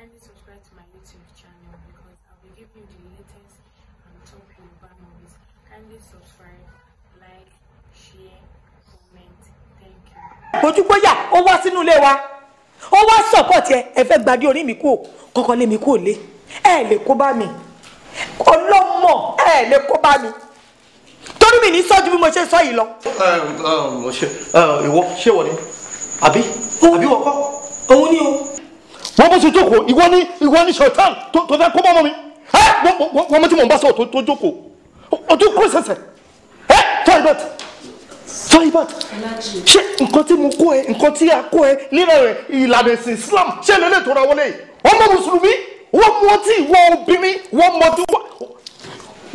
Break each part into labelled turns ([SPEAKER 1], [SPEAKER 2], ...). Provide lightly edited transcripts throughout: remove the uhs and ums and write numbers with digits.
[SPEAKER 1] Kindly subscribe to my YouTube channel because I'll be giving you the latest and top Yoruba movies. Kindly subscribe, like, share, comment. Thank you.
[SPEAKER 2] Ojúgbóyà ó wá sínú ilé wa, ó wá support ẹ, ẹ fẹ́ gbadé orí mi kúò, kọ́kọ́ lé mi kúò lé, ẹ lè kó bá mi, ọlọ́mọ ẹ lè kó bá mi, torí mi ní sọ́jú bí mo ṣe sọ yìí lọ.
[SPEAKER 3] Ìwọ ṣé wọ ni àbí àbí wọ kọ́?
[SPEAKER 2] Òun ni o.
[SPEAKER 3] Wọ́n bó ṣe jókòó, ìwọ ni ṣọ̀tàn tó fẹ́ kó bá ọmọ mi. Wọ́n mú tí mò ń bá sọ̀rọ̀ tó jókòó, o tún kó sẹ̀sẹ̀. Toilet Toibat, ṣé nǹkan tí mo kó ẹ, nǹkan tí a kó ẹ nínú rẹ̀ ìlànà ẹ̀sìn Islam ṣé lélẹ̀ tó ra wọlé yìí? Ọmọ Mùsùlùmí, wọ́n mú ọtí, wọ́n obìnrin, wọ́n mọ tí wọ́n.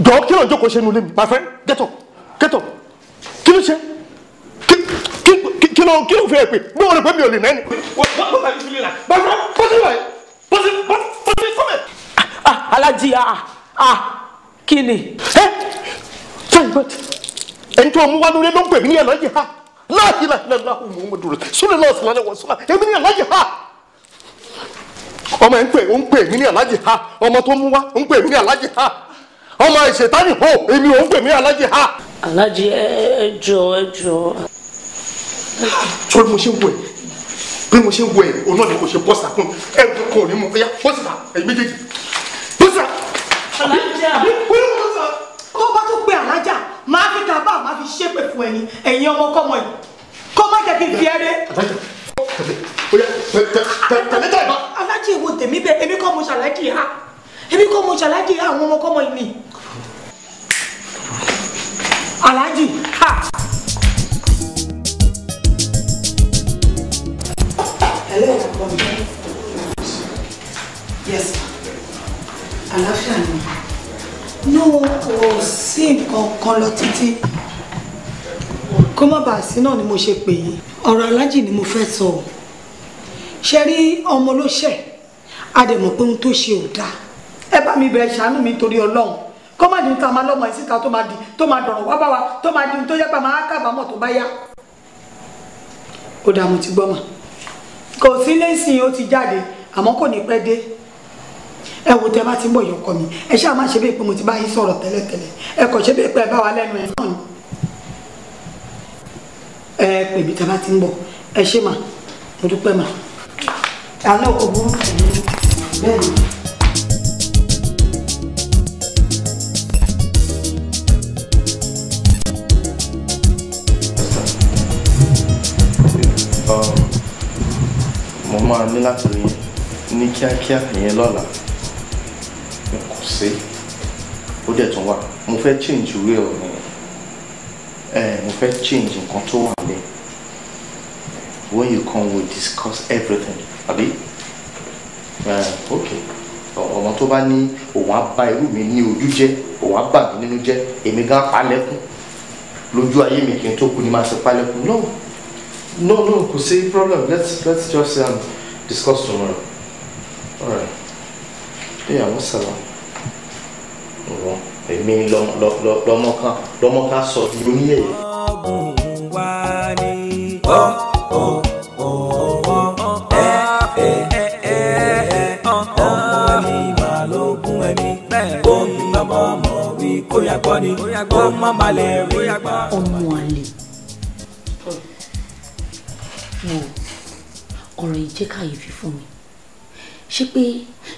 [SPEAKER 3] Jọ̀ọ́ kí ló ń jókòó ṣe nulẹ̀ mi? My friend, get up, get up. Kí ló ṣe? Kí ló fi ẹ pè? Bí wọ́n rẹ̀ pé mi ò lè nẹ́ni. Wọ́n bá mi fi lè nà. My friend, bọ́sí wáyé, bọ́sí, bọ́sí, come.
[SPEAKER 2] Alájí, kí ni?
[SPEAKER 3] Toibat, ẹni tó mú wá lórí ló ń pè mí ní alájì ha láàyè Muhammadu Rasulullah sallallahu alaihi wasallam èmi ní alájì ha ọmọ ẹ̀ ń pè ó ń pè mí ní alájì ha ọmọ tó mú wá ó ń pè mí ní alájì ha ọmọ ìṣètánì hó èmi ò ń pè mí ní alájì ha.
[SPEAKER 4] Alájì ẹ jọ̀ọ́ ẹ jọ̀ọ́.
[SPEAKER 3] Sọ bí mo ṣe ń wọ ẹ bí mo ṣe ń wọ ẹ òun náà ni kò ṣe bọ́ sàkún ẹ kò ní mú ẹyà bọ́ síta ẹ̀yìn méjèèjì bọ́ síta.
[SPEAKER 2] Alájà tó bá tún pe alájà máa fi kaba máa fi ṣépè fún ẹni ẹ̀yin ọmọkọ́mọ yìí kó má jẹ́ kí n fi ẹ́ dé. Alájì ìwo tèmi bẹ́ẹ̀ èmi kọ́ mo ṣàlájì ha èmi kọ́ mo ṣàlájì ha àwọn ọmọkọ́mọ yìí ni. Alájì ha.
[SPEAKER 5] Hello, ọkọ mi. Yes, àlàáfíà ni.
[SPEAKER 2] No, kò sí nǹkan kan lọ títí. Kó má bàa sí náà ni mo ṣe pè yín. Ọ̀rọ̀ alájì ni mo fẹ́ sọ. Ṣé rí ọmọ ló ṣẹ̀? A dẹ̀ mọ̀ pé ohun tó ṣe ò dáa. Ẹ bá mi bẹ̀rẹ̀ ṣàánú mi torí Ọlọ́run. Kó má di ta máa lọ́mọ yìí síta tó máa di tó máa dọ̀rọ̀ wá bá wa tó máa di tó yẹ pa máa kábàámọ̀ tó bá yá. Ó dáa, mo ti gbọ́ mà. Kò sí lẹ́sìn ó ti jáde àmọ́ kò ní pẹ́ dé. Ẹ wo tẹ bá ti ń bọ̀ yọkọ mi ẹ ṣáà má ṣe bíi pé mo ti bá yín sọ̀rọ̀ tẹ́lẹ̀tẹ́lẹ̀ ẹ kàn ṣe bíi pé ẹ bá wa lẹ́nu ẹ̀ náà ni ẹ pè mí tẹ bá ti ń bọ̀ ẹ ṣé mà mo dúpẹ́ mà àná kò burú bẹ́ẹ̀ ni.
[SPEAKER 3] Mo máa ní láti rí ní kíákíá ìyẹn lọ́la. Kò sí ó dẹ̀ tún wà mo fẹ́ change will mi mo fẹ́ change nǹkan tó wà lẹ́ when you come we discuss everything àbí ok ọmọ tó bá ní òun á bá irú mi ní ojú jẹ́ òun á bà mí nínú jẹ́ èmi gan palẹ̀kùn lójú ayé mi kí n tó kú ni máa ṣe palẹ̀kùn. No no no kò sí problem, let's just discuss tomorrow. All right. Yeah, what's up? Wọ́n èmi lọ́mọ ká sọ ìlú níyẹ̀yẹ́.
[SPEAKER 4] Ọmọ àlè wo ọ̀rọ̀ yìí jẹ́ kàyéfì fún mi. Ṣé pé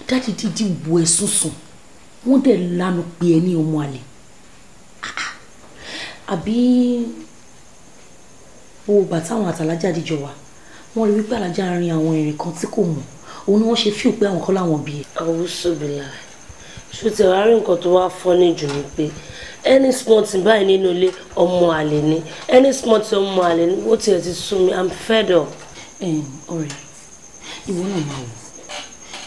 [SPEAKER 4] dáàdì dídì wo ẹ sùnsùn wọ́n dẹ̀ lanu pé ẹ ní ọmọ àlè àbí wo ìgbà táwọn àtàlájà dìjọ wà wọ́n rí wípé alájà ń rin àwọn ìrìn kan tí kò mọ̀ òun ni wọ́n ṣe fíò pé àwọn kọ́ láwọn bí ẹ.
[SPEAKER 6] Àwùsùbìlà ṣó ti wàá rí nǹkan tó wá fọ́ní jù ni pé any small thing báyìí nínú ilé ọmọ àlè ni any small thing ọmọ àlè ni ó tiẹ̀ ti sú mi, I'm fed up.
[SPEAKER 4] Ọ̀rẹ́ ìwọ náà máa wò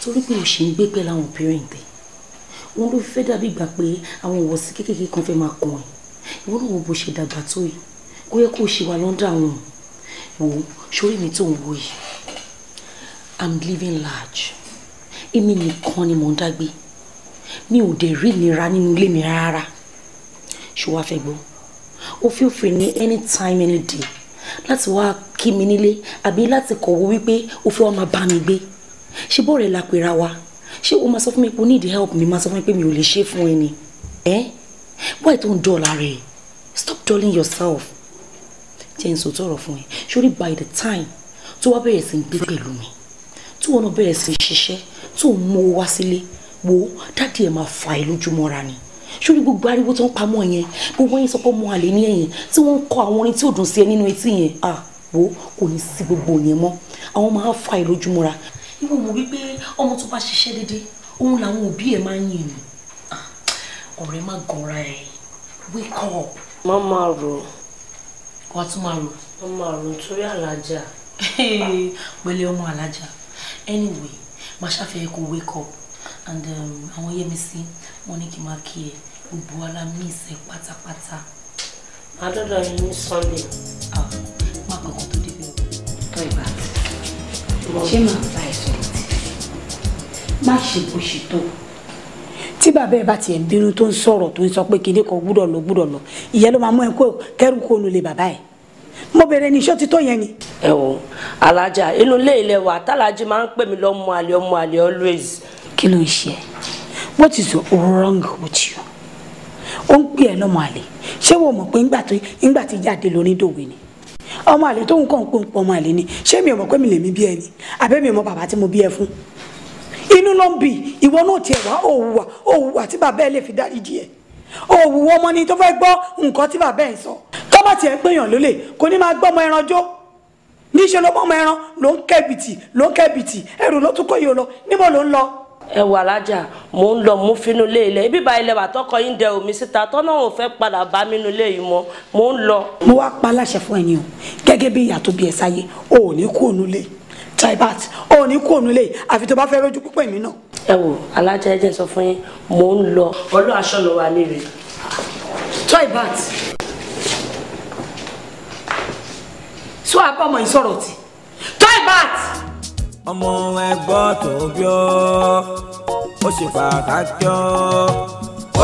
[SPEAKER 4] torí pé o ṣì ń gbé pẹ̀lú àwọn parent ẹ̀ wọn ló fẹ́ dàbí ìgbà pé àwọn ìwọ̀sí kékeré kan fẹ́ máa kàn ẹ́ ìwọ náà wo bó ṣe dàgbà tó yìí kó yẹ kó o ṣe wà lọ́ndà wọn wò ó sórí mi tó ń wo yìí I'm living large èmi nìkan ni mò ń dágbé mi ò dẹ̀ rí ìnira nínú ilé mi rárá ṣé wàá fẹ́ gbọ́ o feel free ní anytime any day láti wá kí mi nílé àbí láti kọ̀wé wípé o fẹ́ wá máa bá mi gbé. Ṣé bọ́ọ̀rẹ́ la pera wa? Ṣé o máa sọ fún mi pé o need help mi, máa sọ fún mi pé mi ò lè ṣe fún ẹ ni? Ẹ́ why tó ń dọ̀la rẹ̀? Stop dulling yourself. Jẹ́ n sòótọ́ ọ̀rọ̀ fún ẹ. Ṣorí by the time tó wá bẹ̀rẹ̀ sí ń gbé pẹ̀lú mi, tó wọn náà bẹ̀rẹ̀ sí ń ṣiṣẹ́, tó ń mú owó wá sílé, wo daddy ẹ̀ máa fà ẹ́ lójúmọ́ra ni. Ṣorí gbogbo ariwo tó ń pamọ́ yẹn, gbogbo yẹn sọ pé ọmọ àlè ní ẹ̀yìn tí wọ́n ń kọ àwọn orin tí ò dùn sí ẹ nínú etí yẹn, ah wo kò ní sí gbogbo yẹn mọ́. Àwọn máa fà ẹ́ lójúmọ́ra. Ìwọ mọ̀ wípé ọmọ tó bá ṣiṣẹ́ déédéé, òun làwọn òbí ẹ̀ máa ń yìn ní. Ọ̀rẹ́ má gọra ẹ̀, wake up.
[SPEAKER 6] Má máa rò.
[SPEAKER 4] Wàá tún máa rò.
[SPEAKER 6] Má máa rò nítorí alájà.
[SPEAKER 4] Pẹ̀lẹ́ ọmọ alájà. Anyway, má ṣàfihàn kó wake up and àwọn Yẹ́misí wọ́n ní kí n máa kí ẹ, gbogbo wa la miss ẹ pátápátá.
[SPEAKER 6] Màá dọ́dọ̀ yín ní Sunday.
[SPEAKER 4] Má pẹ́ kó tó débẹ̀ o.
[SPEAKER 5] Tọ́ ìbá ṣé màá bá ẹ sọ̀rọ̀ tí má ṣe bó ṣe tó. Tí bàbá ẹ bá tiẹ̀ ń bínú tó ń sọ̀rọ̀ tó ń sọ pé kinní kan gbúdọ̀ lọ gbúdọ̀ lọ, ìyẹn ló máa mú ẹ kó kẹ́rù kó nu lé bàbá ẹ. Mo bẹ̀rẹ̀ ní iṣẹ́ títọ́ yẹn ni.
[SPEAKER 6] Ẹ wo alájà, inú ilé ilẹ̀ wa tálájì máa ń pè mí lọ́mọ àlè, ọmọ àlè always.
[SPEAKER 5] Kí ló ń ṣe ẹ́? What is wrong with you? Ó ń pè ẹ́ lọ́mọ àlè. Ṣé wo mọ̀ pé ńgbà tí jáde lórí dòwe ni? Ọmọ àlè tó ń kàn ń pè ń pọ̀ ọmọ àlè ni. Ṣé mi ò mọ̀ pé mi lè mi bí ẹ ni? Àbẹ́ mi ò mọ̀ bàbá tí mo bí ẹ fún? Inú ló ń bì, ìwọ náà tiẹ̀ wá òwúwà òwúwà tí bàbá ẹ lè fi dáríjì ẹ. Òwúwà ọmọ ni tó fẹ́ gbọ́ nǹkan tí bàbá ẹ ń sọ. Tó bá tiẹ̀ ń pèèyàn lólè, kò ní máa gbọ́ ọmọ ẹran jó. Níṣẹ́ ló mọ́ ọmọ ẹran ló ń kẹ́bìtì ló ń kẹ́bìtì, ẹrù ló tún kó yìí lọ, níbo ló ń lọ?
[SPEAKER 6] Ẹ wò alájà, mò ń lọ mú fínú ilé ilẹ̀ ibi bá ilẹ̀ wà tọkọ yín dẹ omi síta tọ́nà òun fẹ́ padà bá mi nínú ilé yìí mọ́, mò ń lọ.
[SPEAKER 5] Mo wá pa láṣẹ fún ẹni o, gẹ́gẹ́ bí ìyá tó bí ẹ sáyé, o ò ní kú òun lé Taibat, o ò ní kú òun lé àfi tó bá fẹ́ rójú púpọ̀ èmi náà.
[SPEAKER 6] Ẹ wò alájà, ẹ jẹ́ sọ fún yín, mò ń lọ. Ọlọ́ aṣọ lọ wà nílé.
[SPEAKER 5] Taibat, sọ àbọ̀mọ̀ ìsọ̀rọ̀ tì Taibat.
[SPEAKER 7] Ọmọ ẹgbọ́n tó bí ọ́, ó ṣe pàtàkì ọ́,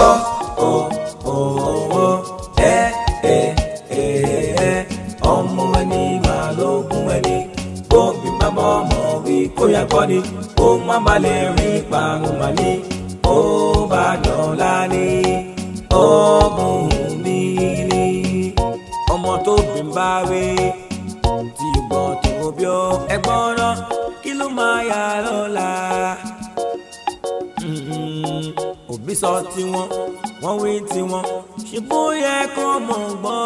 [SPEAKER 7] ó ó ó ó ẹ ẹ ẹ ẹ ọmọ ẹni máa lógún ẹni, òbí má bọ́ ọmọ wí kó yá gbọ́ ni, ó má balẹ̀ rí parun mà ní, ó bá dọ̀la ní, ogun mi ní, ọmọ tó bí ń bá wí, tí o gbọ́ tó bí ọ́, ẹgbọ́n náà kí ló máa yà lọ́la. Òbí sọ tiwọn, wọ́n wí tiwọn, ṣe bóyá kó mọ̀ gbọ́.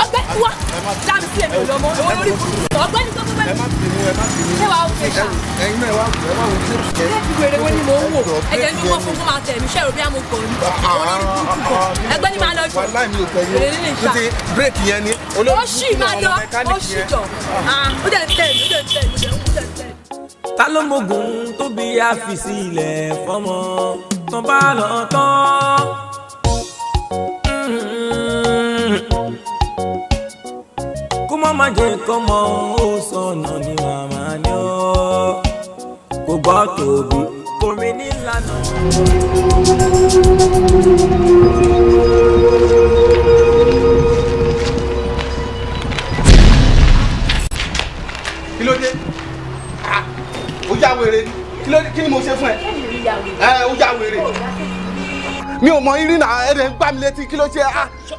[SPEAKER 8] Ọ̀gbẹ́ni wa dáàbò sílẹ̀ mi ò lọ́mọ, èwo lórí burúkú ọ̀gbẹ́ni tó gbẹ́ni.
[SPEAKER 9] Ẹ má bínú, ẹ má bínú.
[SPEAKER 8] Ṣé wàá ó fẹ́ ṣá?
[SPEAKER 9] Ẹ̀yin náà ẹ wá wò ó ṣe.
[SPEAKER 8] Bírèkì wèrè wo ni mò ń wò? Ẹ̀jẹ̀ ní wọ́n fún kó máa tẹ̀ mí, ṣé èrò bí àmọ́ gbọ̀n ni? Èwo lórí burúkú kan? Ẹgbẹ́ni máa lọ jù.
[SPEAKER 9] Wàláì mi ò tẹ̀yìn
[SPEAKER 8] Wèrè nílé
[SPEAKER 9] o.
[SPEAKER 8] ìṣá.
[SPEAKER 9] Títí bírèkì yẹn ni.
[SPEAKER 8] Ó ṣì máa lọ, ó ṣì jọ. Ó dẹ̀ ń tẹ̀ mí, ó dẹ̀ ń tẹ̀ mí, ó dẹ̀ ń tẹ̀ mí.
[SPEAKER 7] Ta ló mọ̀gùn tó bí àfìsí ilẹ̀ fọmọ tán bá lọ tán? Kó má má jẹ́ kọ́ mọ́ ó sọnà ní màmá ni ó kò gbọ́ tóbi kò rí nílànà.
[SPEAKER 9] Kí ló dé? Ó já wèrè ni. Kí ló dé? Kí ni mo ṣe fún ẹ? Ẹ ó já wèrè. Mi ò mọ irin náà, ẹ dẹ̀ ń gbá mi létí, kí ló ṣe?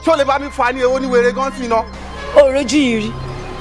[SPEAKER 9] Ṣé o lè bá mi fa ni èwo ní wèrè gan sí iná?
[SPEAKER 8] O rojú yìí rí,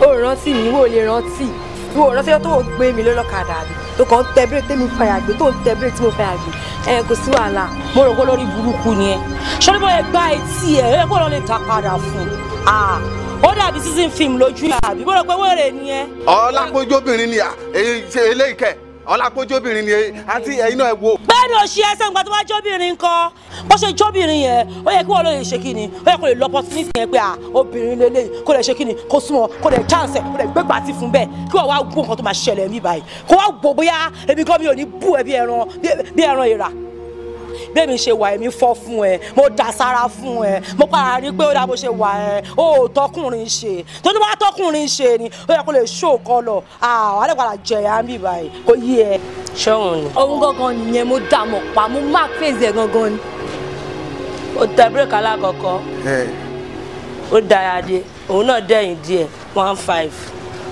[SPEAKER 8] o rántí mi, wo lè rántí. Wo rántí ọjọ́ tó o gbé mi lọ́lọ́kadà mi, tó kàn ń tẹ bírèkì tèmi fàyà gbé, tó ń tẹ bírèkì tí mo fàyà gbé. Ẹ kò sí wàhálà.
[SPEAKER 4] Mo rò pé lórí burúkú ni ẹ. Ṣé bóyá gbá etí ẹ, ẹ kó lọ lè ta padà fún un. Ó dàbí season film lójú àbí bó rò pé wèrè ni ẹ.
[SPEAKER 9] Ọlápójóbìnrin ni eléyìí kẹ. Ọlápójóbìnrin ni àti ẹ̀yin náà ẹ wo.
[SPEAKER 4] Bẹ́ẹ̀ni ò ṣe ẹsẹ̀ nígbà tó bá jóbìnrin kan, bó ṣe jóbìnrin yẹn, ó yẹ kí wọ́n lè ṣe kíni, ó yẹ kó lè lọ opportunity yẹn pé obìnrin lélẹ́yìí, kó lè ṣe kíni, kó súnmọ́, kó lè chance, kó lè gbégbá tí fún bẹ́ẹ̀, kí wọ́n wá gbọ́ nǹkan tó máa ṣẹlẹ̀ mí báyìí, kó wá gbọ́ bóyá èmi gan mi ò ní bú ẹ bí ẹran ìrà. Bẹ́ẹ̀ mi ṣe wà èmi fọ́ fún ẹ, mo dà sára fún ẹ, mo padà rí pé ó dà bó ṣe wà ẹ, ó tọkùnrin ṣe, tó ní bá tọkùnrin ṣe ni, ó yẹ kó lè ṣó kọ lọ, àwọn alẹ́ padà jẹ̀yà ń bì báyìí, kò yí ẹ.
[SPEAKER 6] Ṣọ́hun ni.
[SPEAKER 8] Òun gangan nìyẹn, mo dà mọ̀ pa, mo mark face ẹ̀ gangan ni.
[SPEAKER 6] Ó tẹ bírèkì alákọ̀ọ́kọ́, ó dára dé, òun náà dẹ̀yìn díẹ̀, 1.5.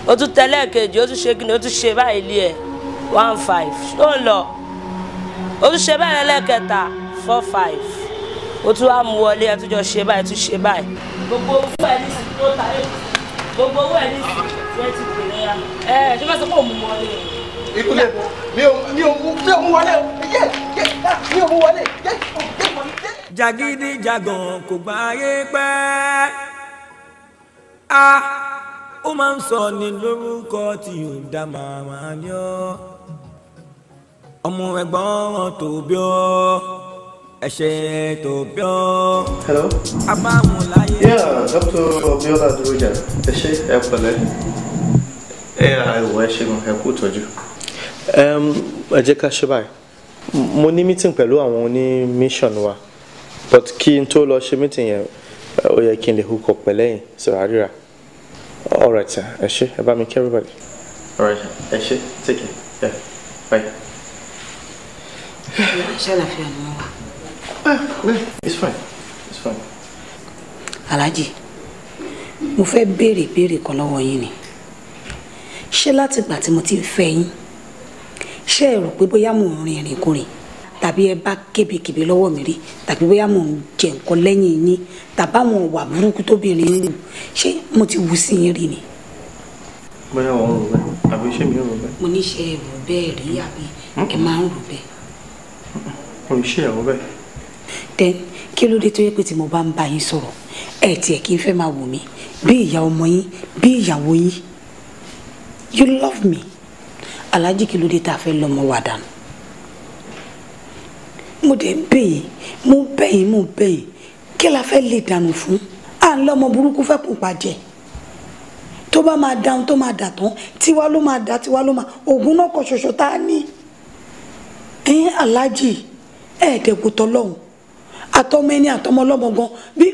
[SPEAKER 6] Ó tún tẹ lẹ́ẹ̀kejì, ó tún ṣe kíni, ó tún ṣe báyìí lé ẹ̀. 1 5 ó ń lọ. Ó tún ṣe báyìí lẹ́lẹ́kẹta 4 5. Ó tún wá mú wọlé, ẹ tún jọ ṣe báyìí, tún ṣe báyìí. Gbogbo owó ẹ̀ ní sí tó ta ẹ̀. Gbogbo owó ẹ̀ ní sí 20 naira. Ẹ ṣé fẹ́ sọ pé òun mú wọlé?
[SPEAKER 9] Ìkúlẹ̀ mi ò mú wọlé o. Mi ò mú wọlé.
[SPEAKER 7] Jàgídíjàgan kò gbà ayé pẹ́. A ó máa ń sọ ní lórúkọ tí ò dá màmá ní ọ́. Ọmọ ẹ̀gbọ́n tó bí ọ́, ẹ̀ṣẹ̀ tó bí ọ́.
[SPEAKER 3] Hello.
[SPEAKER 7] Abáwọn láyé.
[SPEAKER 3] Yeah, Dr. Biola Duroja, ẹ ṣé, ẹ pẹ̀lẹ́. Ẹ àìwọ̀ ẹ ṣé gan, ẹ kú ìtọ́jú. Ẹ jẹ́ ká ṣe báyìí. Mo ní meeting pẹ̀lú àwọn oní mission wa, but kí n tó lọ ṣe meeting yẹn, ó yẹ kí n lè hook up pẹ̀lẹ́yìn sọ̀rọ̀ àríra. All right sir, ẹ ṣé, ẹ bá mi kí everybody. All right, ẹ ṣé, take care. Yeah, bye.
[SPEAKER 5] Ṣé àlàáfíà ni wọ́n wà?
[SPEAKER 3] It's fine, it's fine.
[SPEAKER 5] Alhaji, mo fẹ́ béèrè ìbéèrè kan lọ́wọ́ yín ni. Ṣé láti ìgbà tí mo ti ń fẹ́ yín, ṣé ẹ rò pé bóyá mò ń rin ìrìnkúrìn tàbí ẹ bá kébékébé lọ́wọ́ mi rí tàbí bóyá mò ń jẹ nǹkan lẹ́yìn yín tàbí àwọn ìwà burúkú tóbìnrin ń wù, ṣé mo ti wù sí yín rí ni?
[SPEAKER 3] Bóyá wọ́n ń rò bẹ́ẹ̀ àbí ṣé mi ò rò bẹ́ẹ̀?
[SPEAKER 5] Mo ní ṣe ẹ rò bẹ́ẹ̀ rí àbí ẹ máa ń rò bẹ́ẹ̀?
[SPEAKER 3] Mo ń ṣe ìyàwó bẹ́ẹ̀.
[SPEAKER 5] Then kí ló dé tó yẹ pé tí mo bá ń bá yín sọ̀rọ̀ ẹ tiẹ̀ kí n fẹ́ máa wò mí bí ìyá ọmọ yín bí ìyàwó yín? You love me. Alhaji, kí ló dé tá a fẹ́ lọ́mọ wa dànù? Mo dẹ̀ ń bẹ̀ yín, mo bẹ̀ yín, mo bẹ̀ yín, kí la fẹ́ lè dànù fún? À ń lọ́mọ burúkú fẹ́ kún pàjẹ́. Tó bá máa dáhùn tó máa dà tán, tiwa ló máa dà, tiwa ló máa ògùn náà kọ ṣoṣo tá a ní. Ẹ̀yin Alhaji, ẹ̀ẹ́dẹ̀kù tọ́lọ́hún àtọmọ ẹni àtọmọ ọlọ́mọ gan bí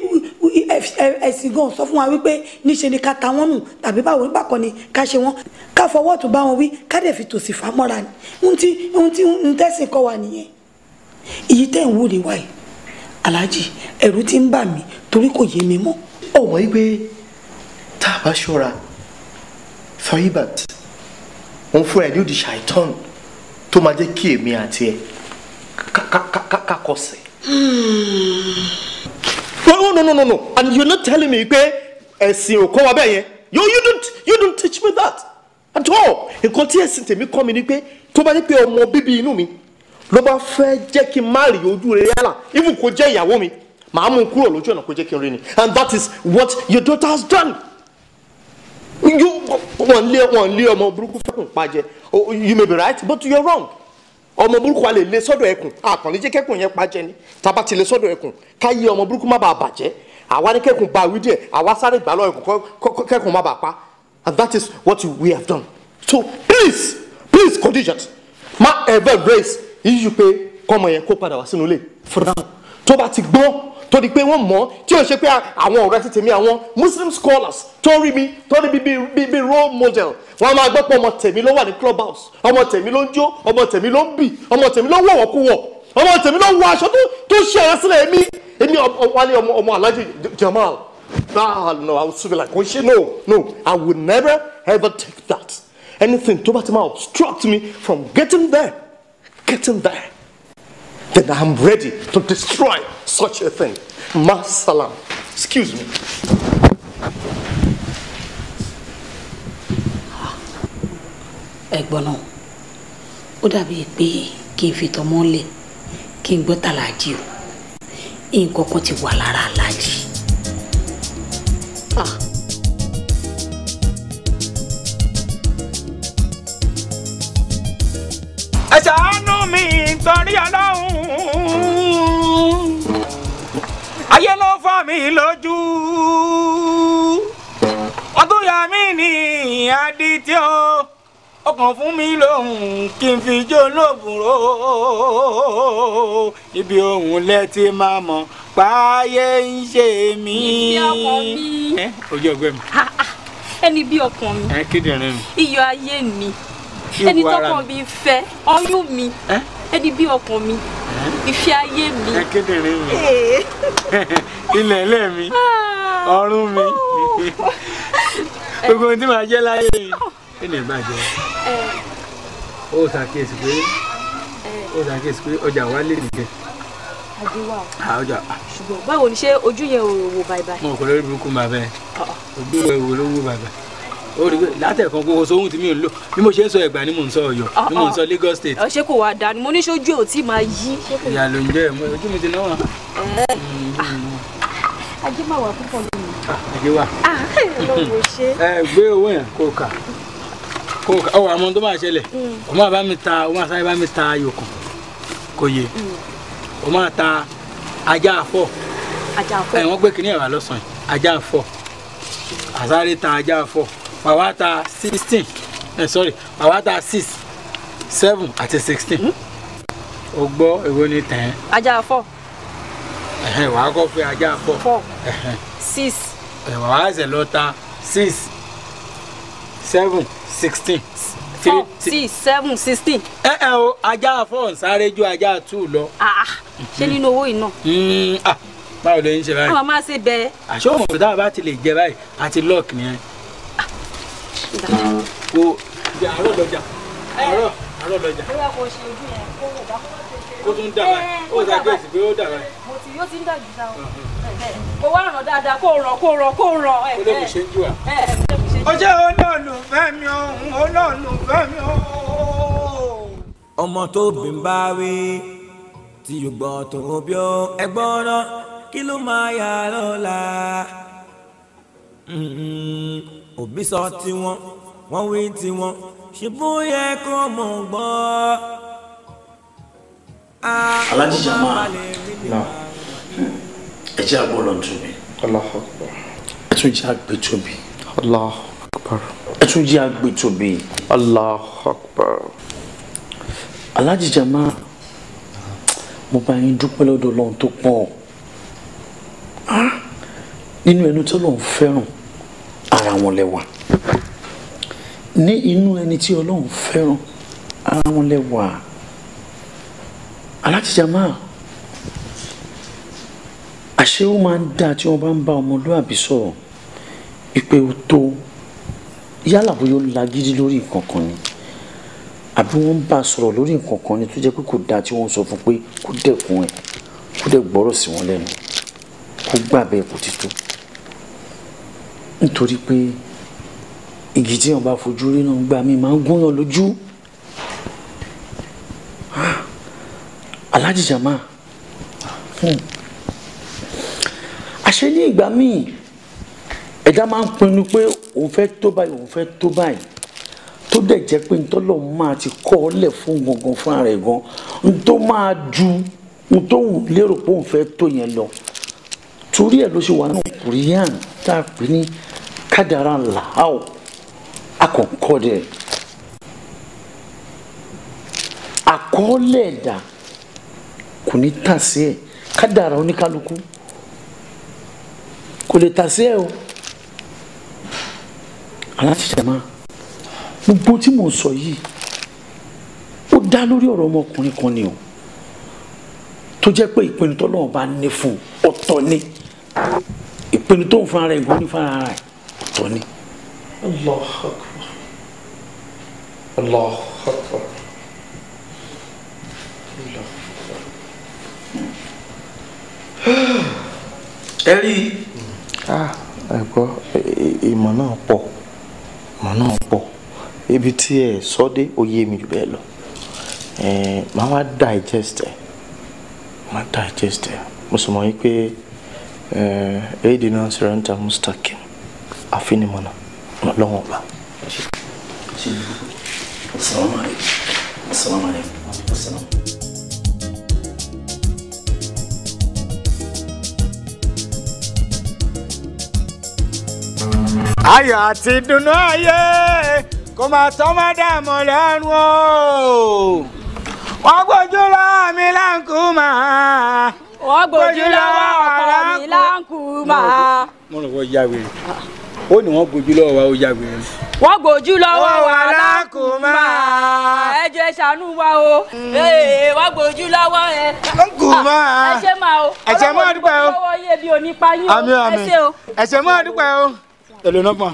[SPEAKER 5] ẹ̀sìn gan sọ fún wa wípé níṣe ni ká ta wọ́n nù tàbí báwo bákan ni ká ṣe wọ́n, ká fọwọ́ tún bá wọn wí, ká dẹ̀ fi tòsì fà mọ́ra ni. Ohun tí ń tẹ̀sìn kọ́ wa nìyẹn. Èyí tẹ̀ ń wò ní wáyé Alhaji, ẹ̀rù ti ń bà mí torí kò yé mi mọ́.
[SPEAKER 3] Ọmọ yìí pé tá a bá ṣọ́ra Faribat òun fúnra ẹ̀ ní òdì ṣàìtàn tó máa jẹ́ kí èmi àti ẹ̀ ká kọsẹ̀. No, no, no, no, no. And you're not telling me pé ẹ̀sìn ò kọ́ wa bẹ́ẹ̀ yẹn. You don't teach me that at all. Nǹkan tí ẹ̀sìn tèmi kọ́ mi ni pé tó bá ní pé ọmọ bíbí inú mi ló bá fẹ́ jẹ́ kí n má rí ojú rere yálà, even kó jẹ́ ìyàwó mi, màá mú un kúrò lójú ọ̀nà kó jẹ́ kí n rí ni. And that is what your daughter has done. You wọ́n lé ọmọ burúkú fẹ́kùn pàjẹ́. Oh, you may be right, but you're wrong. Ọmọ burúkú wa lè lé sọ́dọ̀ ẹkùn, àkànní jẹ́ kẹ́kùn yẹn pàjẹ́ ni. Tábà ti lé sọ́dọ̀ ẹkùn, káyé ọmọ burúkú má bàa bàjẹ́. Àwa ní kẹ́kùn bá wí díẹ̀, àwa sáré gbà lọ ẹkùn kẹ́kùn má bàa pa. And that is what we have done. So please, please, Khadijat, má ever raise issue pé kọ́mọ yẹn kó padà wá sínú ilé for now. Tó bá ti gbọ́n, tó di pé wọ́n mọ̀, tí ó ṣe pé àwọn ọ̀rẹ́ ti tèmi, àwọn Muslim scholars tó rí mi, tó rí bí role model, wọ́n á máa gbọ́ pé ọmọ tèmi ló wà ní club house, ọmọ tèmi ló ń jó, ọmọ tèmi ló ń bì, ọmọ tèmi ló ń wọ̀wọ̀kuwọ̀, ọmọ tèmi ló ń wọ aṣọ tó ṣe ẹ̀rọ sílẹ̀. Èmi wálé ọmọ Alhaji Jamal. Ah no, I would be like, no, no, I would never ever take that. Anything tó bá ti máa obstruct me from getting there, then I'm ready to destroy such a thing. Masalam. Excuse me.
[SPEAKER 5] Ẹ̀gbọ́n náà, ó dàbí pé kí n fi tọmọ lẹ̀ kí n gbọ́ tàlàjì o. Nǹkan kan ti wà lára Aláàjì. Ah.
[SPEAKER 10] Ẹ ṣàánú mi torí Ọlọ́run, ayé ló fọ́ mi lójú, ọdún yà mí ní adití o, ó kàn fún mi lóhùn kí n fi jó lóbùrò ibi ohun lẹ́tí máa mọ̀ páyé ń ṣe mí.
[SPEAKER 1] Ìfẹ́ ọkàn mi.
[SPEAKER 10] Ẹ ojú ọgbẹ́ mi.
[SPEAKER 1] Ẹni bí ọkàn mi.
[SPEAKER 10] Ẹ kíndìnrín mi.
[SPEAKER 1] Iyọ̀ ayé mi. Ẹni tọkàn mi fẹ́, ọyún mi. Ẹni bí ọkàn mi. Ìfẹ́ ayé mi.
[SPEAKER 10] Ẹ kíndìnrín mi. Ilẹ̀ ilé mi. Ọrùn mi. Gbogbo ohun tí màá jẹ́ láyé mi. Kí ni ìbàjẹ́? Ó ṣàkíyèsí pé ọjà wa lè nìkẹ́.
[SPEAKER 8] Ajé wa o.
[SPEAKER 10] Ọjà.
[SPEAKER 8] Ṣùgbọ́n báwo ni ṣé ojú yẹn ò wò bàìbàì?
[SPEAKER 10] Mo kò lórí burúkú máa bẹ́ẹ̀. Ojú ẹ̀ wò ló wò bàìbàì. Ó rí pé látẹ̀kan kókó sóhun tí mi ò lò bí mo ṣe ń sọ Ẹ̀gbá ni mò ń sọ Ọ̀yọ́ ni mò ń sọ Lagos State.
[SPEAKER 8] Ṣé kò wá dáa ni mo ní ṣojú ò tí máa yí.
[SPEAKER 10] Ìyá ló ń jẹ́ ojú mi ti náwó.
[SPEAKER 8] Ajé máa wà púpọ̀ lónìí.
[SPEAKER 10] Ajé wà.
[SPEAKER 8] Ọlọ́run ṣe.
[SPEAKER 10] Ẹ gbé owó yẹn kó kà kó kà ọ àmọ́ tó máa ṣẹlẹ̀ o máa bá mi ta o máa sáré bá mi ta ayò kan kò yé o máa ta ajá fọ́.
[SPEAKER 8] Ajá fọ́.
[SPEAKER 10] Ẹ wọ́n gbé kinní ẹ̀wà lọ́sàn-án ajá fọ́ àsáré ta ajá fọ́ wàá ta 16 sorry wàá ta 6 7 àti 16 o gbọ́ èwo ni tẹ̀ ẹ́.
[SPEAKER 8] Ajá fọ́.
[SPEAKER 10] Wàá kọ́ fẹ́ ajá fọ́.
[SPEAKER 8] 4 6.
[SPEAKER 10] Wàá ṣe lọ ta 6 7 16.
[SPEAKER 8] 4 6 7 16.
[SPEAKER 10] Ẹ ẹ o ajá 4 ń sáré ju ajá 2 lọ.
[SPEAKER 8] Ṣé nínú owó yìí náà.
[SPEAKER 10] Báwo ló ń ṣe báyìí.
[SPEAKER 8] Àwọn máa ṣe bẹ́ẹ̀.
[SPEAKER 10] Àṣé òun kò dáa bá ti lè jẹ báyìí àti lọ́ọ̀kì nìyẹn. Wo àárọ̀ lọ́jà àárọ̀ lọ́jà.
[SPEAKER 8] Bóyá kò ṣe ojú yẹn kó wò bá
[SPEAKER 10] kó tún dà báyìí ó ṣàkíyèsí pé ó dà báyìí.
[SPEAKER 8] Mo ti yóò ti ń dàjú sáwọn. Kó wá ràn dáadáa kó ràn kó ràn kó ràn.
[SPEAKER 10] Kó lè kò ṣe ń jù wá. Ó jẹ́ olólùfẹ́ mi òun olólùfẹ́ mi òun.
[SPEAKER 7] Ọmọ tó bí ń bá wí tí yóò gbọ́ tó bí ó ẹgbọ́n náà kí ló máa yà lọ́la. Òbí sọ tiwọn wọ́n wí tiwọn ṣe bóyá kó mọ̀ gbọ́.
[SPEAKER 11] Alhaji Jamal, ẹ jẹ́ àgbọ̀ lọ́n tóbi.
[SPEAKER 3] Allahu Akbar.
[SPEAKER 11] Ẹ tún jẹ́ àgbẹ̀ tóbi.
[SPEAKER 3] Allahu Akbar.
[SPEAKER 11] Ẹ tún jẹ́ àgbẹ̀ tóbi.
[SPEAKER 3] Allahu Akbar.
[SPEAKER 11] Alhaji Jamal, mo bá yín dúpẹ́ lọ́dọ̀ Ọlọ́run tó pọ̀. Nínú ẹnu tí Ọlọ́run fẹ́ràn ara wọn lẹ́wà. Ní inú ẹni tí Ọlọ́run fẹ́ràn ara wọn lẹ́wà. Alhaji Jamal, àṣé ó máa ń dáa tí wọ́n bá ń bá ọmọlúàbí sọ̀rọ̀ ìpè ó tó yálà bóyá ó lagídí lórí nǹkan kan ni àbí wọ́n ń bá a sọ̀rọ̀ lórí nǹkan kan ni tó jẹ́ pé kò dáa tí wọ́n sọ fún pé kó dẹ̀kun ẹ̀ kó dẹ̀ gbọ́rọ̀ sí wọn lẹ́nu kó gbà bẹ́ẹ̀ kó ti tó nítorí pé igi tí wọ́n bá fojú rí náà gbà mí máa ń gúnyàn lójú. Alhaji Jamal, àṣé ní ìgbà míì ẹ̀dá máa ń pinnu pé òun fẹ́ tó báyìí òun fẹ́ tó báyìí tó dẹ̀ jẹ́ pé ntọ́lọ̀ máa ti kọ́ ọ lẹ̀ fún gangan fún ara ẹ̀ gan n tó máa ju n tó ń lérò pé òun fẹ́ tó yẹn lọ torí ẹ̀ ló ṣe wà nínú Kùránì tá a pè ní kádàrá làáwò akọ̀ǹkọ́ dẹ̀ àkọọ́lẹ̀ ẹ̀dá kò ní tà sí ẹ̀ kádàrá oníkálukú kò lè tà sí ẹ̀ o. Alhaji Jamal, gbogbo tí mò ń sọ yìí ó dá lórí ọ̀rọ̀ ọmọkùnrin kan ni o tó jẹ́ pé ìpinnu tọ́lọ́run bá ní fún ọ̀tọ̀ ni ìpinnu tó ń fún ara ẹ̀ gan ní fún ara ẹ̀ ọ̀tọ̀ ni.
[SPEAKER 3] Allahu Akbar. Allahu Akbar.
[SPEAKER 11] Ẹ rí i.
[SPEAKER 3] Ẹ gbọ́ ìmọ̀ náà pọ̀ ìmọ̀ náà pọ̀ ibi tí ẹ sọ dé ó yé mi jù bẹ́ẹ̀ lọ màá wá digest ẹ màá digest ẹ mo sì mọ̀ wípé èdè náà siranta mustaqim àfinimọ̀nà lọ́wọ́n ọba.
[SPEAKER 11] Assalamu alaikum. Assalamu alaikum. Assalamu.
[SPEAKER 10] Ayọ̀ àti ìdùnnú ayé kò máa tọ́ má dààmú lẹ́nu o. Wọ́n gbójú lọ́wọ́ mi láǹkú máa.
[SPEAKER 8] Wọ́n gbójú lọ́wọ́ ọkọ mi láǹkú máa.
[SPEAKER 10] Mo rò wọ́n ya wèrè. Ó ní wọ́n gbójú lọ́wọ́ wa ó ya wèrè.
[SPEAKER 8] Wọ́n gbójú lọ́wọ́ wa láǹkú máa. Ẹ jọ̀ọ́ ẹ ṣàánú wa o. Wọ́n gbójú lọ́wọ́ ẹ.
[SPEAKER 10] Láǹkú máa.
[SPEAKER 8] Ẹ ṣé máa o.
[SPEAKER 10] Ẹ ṣé máa dúpẹ́ o.
[SPEAKER 8] Ọlọ́wọ́ yé bí onípa yín o.
[SPEAKER 10] Àmín àmín.
[SPEAKER 8] Ẹ ṣé o.
[SPEAKER 10] Ẹ ṣé máa dúpẹ́ o. Èlò náà fún wa.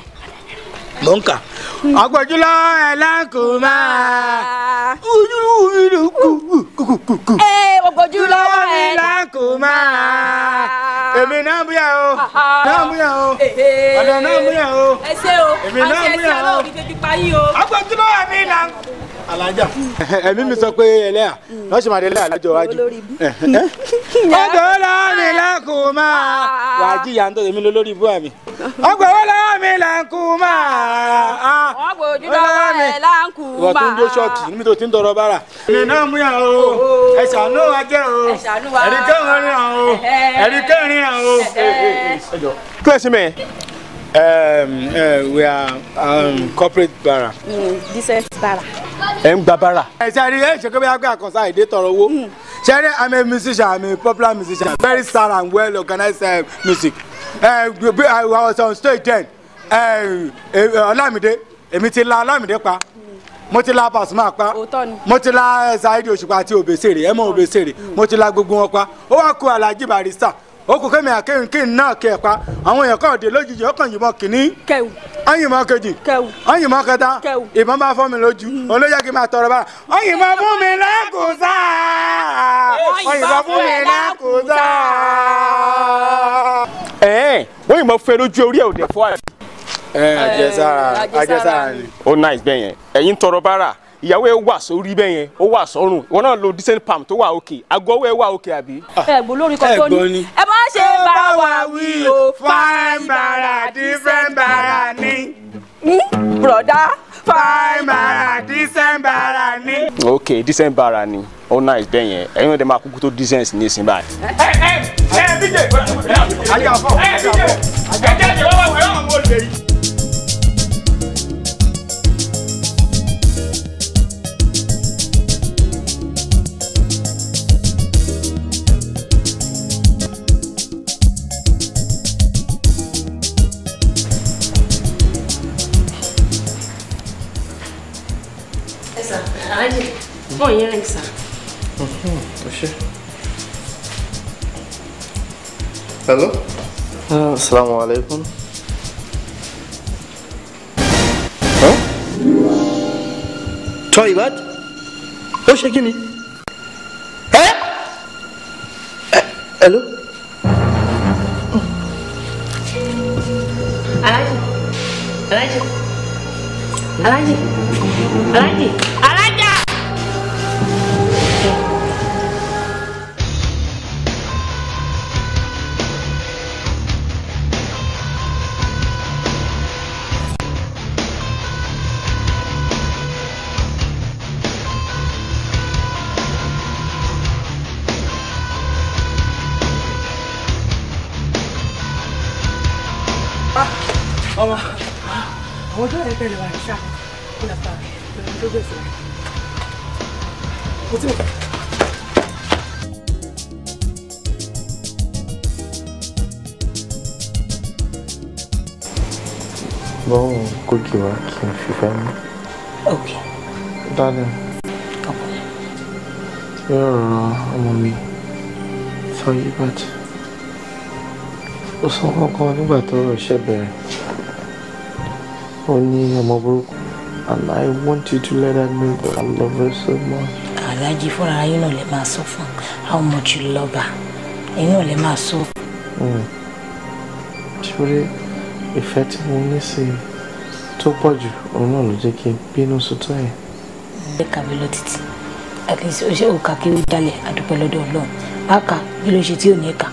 [SPEAKER 10] Mò ń kà. Ọgbọ́júlọ ẹ̀ láǹkó máa.
[SPEAKER 8] Ọgbọ́júlọ
[SPEAKER 10] ẹ̀ láǹkó máa. Èmi náà búyà o. Náà búyà o. Ọ̀dọ̀ náà búyà o.
[SPEAKER 8] Ẹ ṣé o.
[SPEAKER 10] Èmi náà búyà o. Ọgbọ́júlọ ẹ̀mí láǹkó. Alájà. Ẹ̀mí mi sọ pé ẹlẹ́yà lọ́sùn máa dé ẹlẹ́yà lọ́jọ́ iwájú. Ọgbọ́n lọ́wọ́ mi láǹkó máa. Wàá jìyà ń tó èmi lórí ibú àmì. Ọgbọ́n lọ́wọ́ mi láǹkó máa.
[SPEAKER 8] Ọgbọ́n lọ́wọ́ mi láǹkó máa.
[SPEAKER 10] Ìwọ tó ń dé ṣọ́ọ̀kì níbi tó ti ń tọrọ bára. Èmi náà mú yà o. Ẹ ṣàánú wa jẹ́ o. Ẹ̀rí kẹrin ràn o. Ẹ̀rí kẹrin ràn o.
[SPEAKER 12] Kí ló ṣe mẹ́ẹ̀?
[SPEAKER 10] We are corporate bara.
[SPEAKER 8] Decent bara.
[SPEAKER 12] Ẹ ń gba bara.
[SPEAKER 10] Ẹ ṣe rí ẹ ṣe kí wọ́n gbé àkànṣe àìdè tọrọ owó. Ṣe rí, I'm a musician, I'm a popular musician, very sad and well organized music. I was on stage then. Ọlámídé, èmi ti la Ọlámídé pa. Mo ti la Pasuma pa. Mo ti la Saheed Òṣùpá àti Òbésèré, ẹ mọ Òbésèré. Mo ti la gbogbo wọn pa. Ó wá kó Alhaji Barrister. Ó kò kẹ́mi àkéyìnkín náà kẹ́ ẹ̀ pa. Àwọn èèyàn kàn dé lójijì, ó kàn yìnbọn kìíní.
[SPEAKER 8] Kẹ̀wù.
[SPEAKER 10] Wọ́n yìnbọn kejì.
[SPEAKER 8] Kẹ̀wù.
[SPEAKER 10] Wọ́n yìnbọn kẹta.
[SPEAKER 8] Kẹ̀wù.
[SPEAKER 10] Ìbọn bá fọ́ mi lójú. Òun ló jẹ́ kí n máa tọrọ bára. Wọ́n yìnbọn fún mi lákòósà. Wọ́n yìnbọn fún mi lákòósà.
[SPEAKER 12] Ẹ̀ẹ́n, wọ́n yìnbọn fún ẹ lójú orí ẹ̀ ò dẹ̀ fọ́ àbí.
[SPEAKER 10] Ẹ àjẹsára àjẹsára ni.
[SPEAKER 12] Ó nice bẹ́ẹ̀ yẹn, ẹ̀yin tọrọ bára. Ìyàwó ẹ wà sórí bẹ́ẹ̀ yẹn, ó wà sọ́rùn. Ìwọ náà lo decent palm tó wà òkè. Aago ọwọ́ ẹ wà òkè àbí.
[SPEAKER 8] Ẹ gbọ́ lórí kan tó ní. Ẹ má ṣe bá wa wí o.
[SPEAKER 10] Fine bara decent bara ni.
[SPEAKER 8] Broda.
[SPEAKER 10] Fine bara decent bara ni.
[SPEAKER 12] Ok, decent bara ni. Ó nice bẹ́ẹ̀ yẹn. Ẹ̀yin náà dẹ̀ máa kúkú tó decent ní ìsìn báyìí.
[SPEAKER 10] Ẹ ẹ bíjè. Ajá fọ. Ẹ bíjè. Ẹ jẹ́ ìwọ́n wà wọ́n mọ̀ ọ́ lè yí.
[SPEAKER 4] Alhaji, phone yín ring sir.
[SPEAKER 3] O ṣé. Hello? Assalamu alaikum. Toilet? Ó ṣe kí ni? Hello?
[SPEAKER 4] Alhaji, Alhaji, Alhaji, Alhaji, Alhaja!
[SPEAKER 2] Ọmọ, àwọn tó yẹ pẹ̀lú àìsà kó lọ pa pẹ̀lú tó gbèsè. Mo ti mọ̀.
[SPEAKER 3] Báwo kókì wá kí n fífẹ́ mú?
[SPEAKER 4] Ok.
[SPEAKER 3] Darling. Yóò rọ ọmọ mi Toyibat. Ó sọ kankan nígbà tó rọ̀ iṣẹ́ bẹ̀rẹ̀. Ó ní ọmọ burúkú. And I want you to let her know that I love her so much.
[SPEAKER 4] Alhaji fúnra yín náà lè máa sọ fún how much you love her. Ẹ̀yin náà lè máa sọ.
[SPEAKER 3] Ṣé ìfẹ́ tí mo ní sí i tó pọ̀ jù òun náà ló jẹ́ kí n bínú sótọ́ yẹn.
[SPEAKER 4] Ẹ kàwé lọ títí. At least ó ṣe òkà kí ó jalè àdúpẹ́ lọ́dọ̀ Ọlọ́run. Á kà bí ló ṣe tí ò ní kà.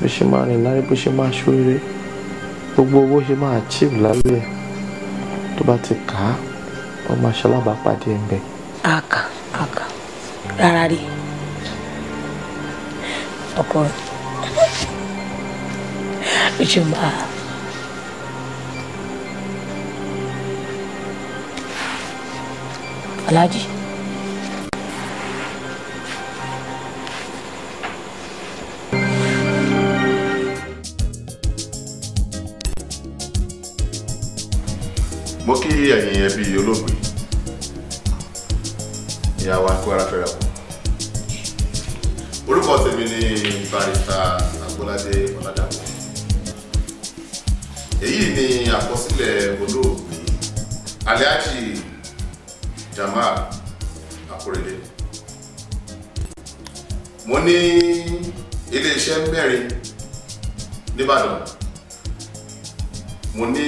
[SPEAKER 3] Bó ṣe máa rìn láyé, bó ṣe máa ṣoríire, gbogbo bó ṣe máa achieve láyé ẹ̀ tó bá ti kà á, ó máa ṣalábàápàdé ẹ̀ ń bẹ̀.
[SPEAKER 4] Á kà á kà rárá rí ọkọ rẹ̀ ṣe máa. Alhaji.
[SPEAKER 13] Mo kí ẹ̀yin ẹbí olóògbé, ìyá wa kú ara fẹ́ra kù. Orúkọ tèmi ni Barrister Agbọ́ládé Ọládàpọ̀. Èyí ni àkọsílẹ̀ olóògbé Alhaji Jamal Akorede. Mo ní ilé-iṣẹ́ mẹ́rin nìbàdàn, mo ní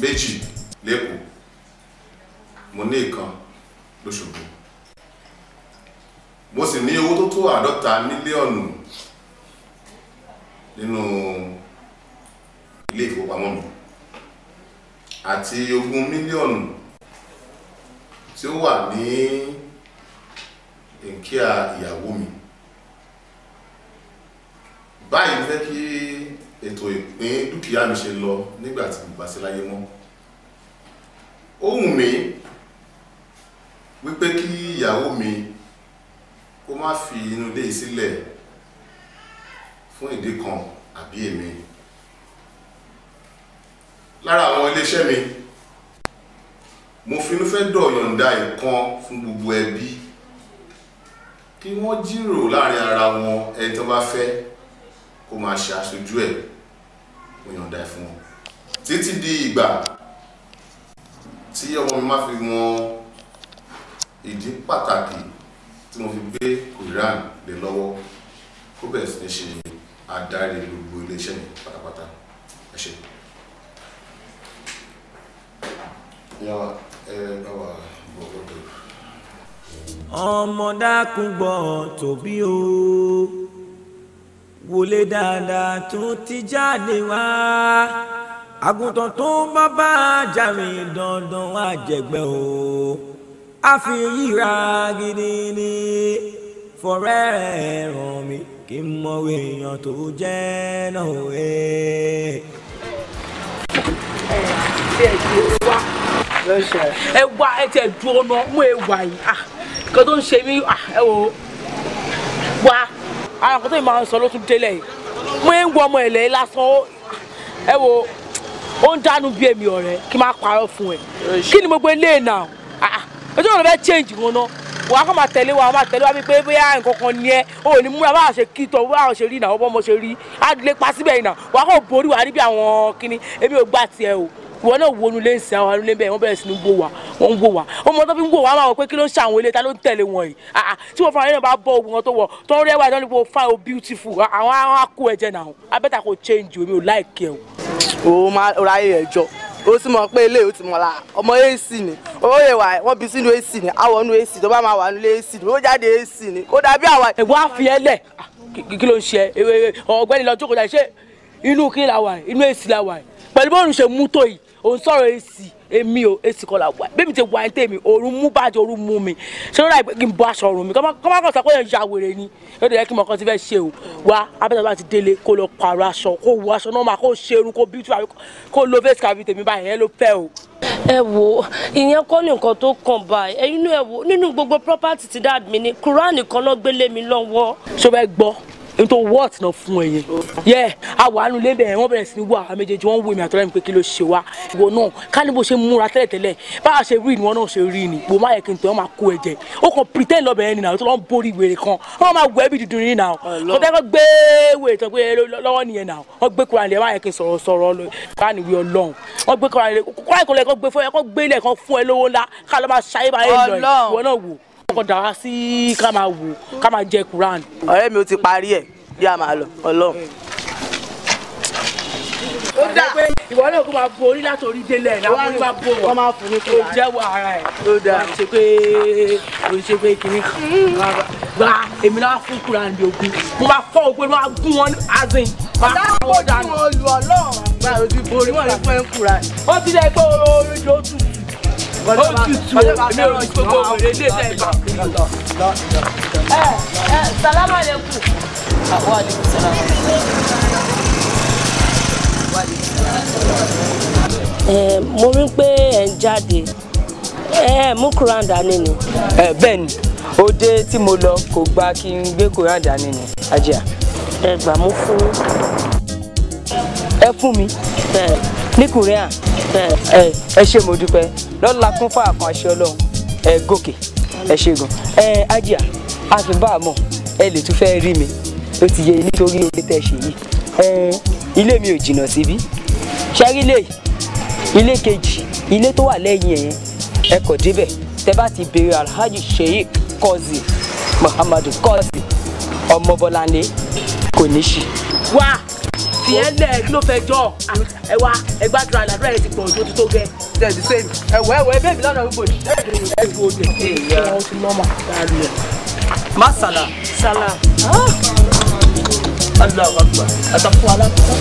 [SPEAKER 13] méjì lẹ́kọ̀ọ́, mo ní ìkan lóṣogbo. Mo sì ní owó tó tó 50 mílíọ̀nù nínú ilé ìfowópamọ́ mi àti 20 mílíọ̀nù tí ó wà ní nkíà ìyàwó mi. Báyìí mo fẹ́ kí ètò ìpín dúkìá mi ṣe lọ nígbà tí mo bá sí láyé mọ́. Ó wù mí wípé kí ìyàwó mi kó má fi inú ilé yìí sílẹ̀ fún ìdí kan àbí èmi. Lára àwọn iléeṣẹ́ mi, mo finúfẹ́ dọ̀ yọ̀ǹda ìkan fún gbogbo ẹbí kí wọ́n jíròrò láàrin ara wọn, ẹni tó bá fẹ́ kó máa ṣe aṣojú ẹ̀, mo yọ̀ǹda ẹ̀ fún wọn títí di ìgbà tí ọmọ mi má fi mọ ìdí pàtàkì tí mo fi gbé Quran lé lọ́wọ́, kó bẹ̀rẹ̀ sí ní ṣe adarí gbogbo iléeṣẹ́ mi pátápátá. Ẹ ṣé. Yàrá ẹ bá wà bọ̀ lọ́dọ̀.
[SPEAKER 7] Ọmọ dákun gbọ́ tòbí o, wọlé dáadáa tó ti jáde wá, àgùntàn tó bá bá jàre dandan wá jẹgbẹ́ o, àfi yíra gidi ni fọ̀rẹ́ ràn mí kí n mọ èèyàn tó jẹ́ náà ẹ.
[SPEAKER 6] Ẹ wá, ẹ tiẹ̀ dúró náà, mú ẹ wà yìí, nǹkan tó ń ṣe mí, ẹ wò ó wá, àwọn nǹkan tó yìí máa ń sọ ló tún délẹ̀ yìí. Mo ń wọ ọmọ ẹ̀lẹ́ lásán, ẹ wò ó ń dánú bí èmi ọ̀rẹ́ kí n máa parọ́ fún ẹ. Kí ni gbogbo eléyìí náà? Ojú ọ̀nà fẹ́ change wọn náà, wà á kọ́ máa tẹ̀lé wa, máa tẹ̀lé wa bíi pé bóyá nǹkan kan ni ẹ ò ní múra báwa ṣe kí tọ́, báwa ṣe rí ìnáwó, bọ́mọ ṣe rí, á lè pa síbẹ̀ ìnà, wà á kọ́ borí wà á rí bí àwọn kíní. Èmi ò gbà tiẹ̀ o. Ìwọ náà wo inú ilé ìsìn àwọn ilé bẹ́ẹ̀, wọ́n bẹ̀rẹ̀ sí ní wò wá, wọ́n ń wò wá. Ọmọ tó fi ń wò wá máa wọ pé kí ló ń ṣe àwọn ilé ta ló ń tẹ̀lé wọn yìí. Tí wọ́n fúnra yẹn bá bọ́ ogun wọn tó wọ̀ tó ń rẹwà ìdánilò fine o beautiful, àwọn á kó ẹ̀jẹ̀ náà, abẹ́ta kò change o, èmi ò like ẹ o.
[SPEAKER 14] O máa ra ayé ẹ̀ jọ, ó sì mọ̀ pé ilé ò ti mọ̀ la, ọmọ AC ni, owó yẹ wà, wọ́n bí sínú AC ni, àwọ̀ nínú AC tó bá máa wà nílé AC ni, ó jáde AC ni, kó dàbí àwa.
[SPEAKER 6] Ẹ̀wọ́n á fi ẹ lẹ̀, kí ló ń ṣe ọ̀gbẹ́ni lọ jókòó jáde, ṣé inú kí la wà, inú AC la wà pẹ̀lú bóun ṣe mú tó yìí, òun sọ̀rọ̀ AC, èmi ò AC kọ́ la wà, bẹ́ẹ̀ mi ti wà ní tèmi, òórùn mú bàjẹ́, òórùn mú mi, ṣé ló dà kí n bọ́ aṣọ ọ̀rùn mi, kọ́ má kàn sọ pé èèyàn ya wèrè ni, ó dẹ̀ kí n mọ̀ kan ti fẹ́ ṣe o. Wá abẹ́tà bá ti délé kó lọ pààrọ̀ aṣọ, kó wọ aṣọ náà máa kó ṣe irun, kó beauty, kó lo face cap tèmi báyìí, ẹ ló fẹ́ o.
[SPEAKER 15] Ẹ wo ìyẹn kọ́ ní nǹkan tó kàn báyìí, ẹ̀yin náà ẹ wo nínú gbogbo property ti dad mi ni Quran nìkan ló gbélé mi lọ́wọ́.
[SPEAKER 6] Ṣé o fẹ́ gbọ́ nítorí wọ́ọ̀tì náà fún ẹ yẹn? Yẹ àwọn àánú lébẹ̀ wọ́n bẹ̀rẹ̀ sí ní wọ àwọn méjèèjì, wọ́n ń wo èmi àtọ́lẹ́ mi pé kí ló ṣe wá. Ìwọ náà ká ní bó ṣe múra tẹ́lẹ̀tẹ́lẹ̀, báwa ṣe rí ni wọ́n náà ṣe rí ni, wò má yẹ kí n tẹ̀ wọ́n máa kó ẹ jẹ. Ó kàn pretend lọ́bẹ̀ yẹn nìyà tó lọ́ ń borí wèrè kan, wọ́n máa wọ ẹbí dúdú ní nà. Kò tẹ́ kó gbé wèrè tán pé lọ́wọ́ nìyẹn nà. Wọ́n gbé Kúránì lẹ̀, má yẹ kí n sọ̀rọ̀ sọ̀rọ̀ Kúránì wí Ọlọ́run. Wọ́n gbé Kúránì lẹ̀, Kúránì kò lẹ̀ kó gbé fún ẹ, kó gbé ilẹ̀ kan fún ẹ lówó ńlá, ká lọ́ máa ṣayé báyé lọ. Ìwọ náà wò kọ́ da wá sí ká máa wò ká máa jẹ Quran.
[SPEAKER 14] Ọ̀rẹ́ mi ò ti parí ẹ̀ bí a máa lọ Ọlọ́run.
[SPEAKER 6] Ó dà pé ìwọ náà kó máa bo orí láti orí délẹ̀ náà, wọ́n máa bo
[SPEAKER 14] wọ́n máa fún ní
[SPEAKER 6] Quran. Ó jẹ́wọ́ ara ẹ̀.
[SPEAKER 14] Ó dà.
[SPEAKER 6] Wọ́n ṣe pé ó ṣe pé kìíní kan. Gba èmi náà fún Quran bí ogun. Mo máa fọ́ ogun, mo máa gún wọn azin.
[SPEAKER 14] Dáàbò tí wọ́n lu Ọlọ́run. Gba ojú borí wọ́n ní fún ẹ̀ ń Quran.
[SPEAKER 6] Ó ti dẹ́ pé orí ló tutù. Ó tutù èmi ò gbogbo òwe ilé iṣẹ́ ìgbà.
[SPEAKER 15] Ẹ ẹ salamu alaikum. Wa alaikum salam. Mo rí pé ẹ ń jáde, ẹ mú Quran dání ni.
[SPEAKER 16] Ẹ bẹ́ẹ̀ ni, òde tí mo lọ kò gba kí n gbé Quran dání ni, Ajia.
[SPEAKER 15] Ẹ gbà mú fún.
[SPEAKER 16] Ẹ fún mi. Ní Quran. Ẹ ṣé mo dúpẹ́, lọ́la kún fún àkànṣe Ọlọ́run, ẹ gòkè, ẹ ṣé gan. Ẹ Ajia, a fi bá a mọ̀, ẹ lè tún fẹ́ rí mi, ó ti yẹ nítorí oore tẹ́ ṣe yìí. Ẹ ilé mi ò jìnnà síbí. Ṣẹ́rí lè ilé kejì, ilé tó wà lẹ́yìn ẹ̀yẹn Ẹ kò débẹ̀, tẹ bá ti béèrè Alhaji Sheikh Kazi Muhammadu Kazi Ọmọbọ́láńlé kò ní ṣì.
[SPEAKER 6] Wá fi ẹ lẹ, kí ló fẹ́ jọ? Ẹ wá, ẹ gbàdúrà, àdúrà yẹn ti pọ̀ ju tó gẹ.
[SPEAKER 16] Tẹ̀sí sẹ́yìn ẹ̀wọ̀ ẹ̀wọ̀ ẹ̀bẹ̀ mi lọ́nà ibòdì.
[SPEAKER 6] Ẹ gbòdì ẹ̀ ti nọ́mà dáadé ẹ̀.
[SPEAKER 16] Masala.
[SPEAKER 6] Sala.
[SPEAKER 16] Allahu Akbar. Àtàkùn alákùn.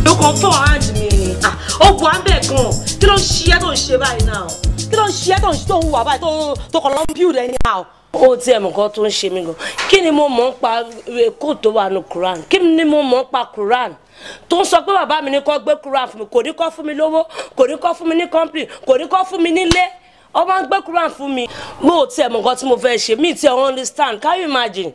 [SPEAKER 6] Ló kàn fọ́ hand mi ni ó bu àbẹ̀ gan. Kí ló ń ṣe ẹ́ tó ń ṣe báyìí náà? Kí ló ń ṣe ẹ́ tó ń ṣe tó ń hùwà báyìí tó kàn lọ ń build anyhow? Ó tiẹ̀ mọ̀ nǹkan tó ń ṣe mí gan. Kí ni mo mọ̀ ń pa kó tó wà ní Quran? Kí ni mo mọ̀ ń pa Quran tó ń sọ pé bàbá mi ní kó gbé Quran fún mi? Kò ní kó fún mi lówó, kò ní kó fún mi ní company, kò ní kó fún mi nílé. Ó máa ń gbé Quran fún mi. Mo ò tiẹ̀ mọ̀ nǹkan tí mo fẹ́ ṣe, mi tiẹ̀ understand. Can you imagine?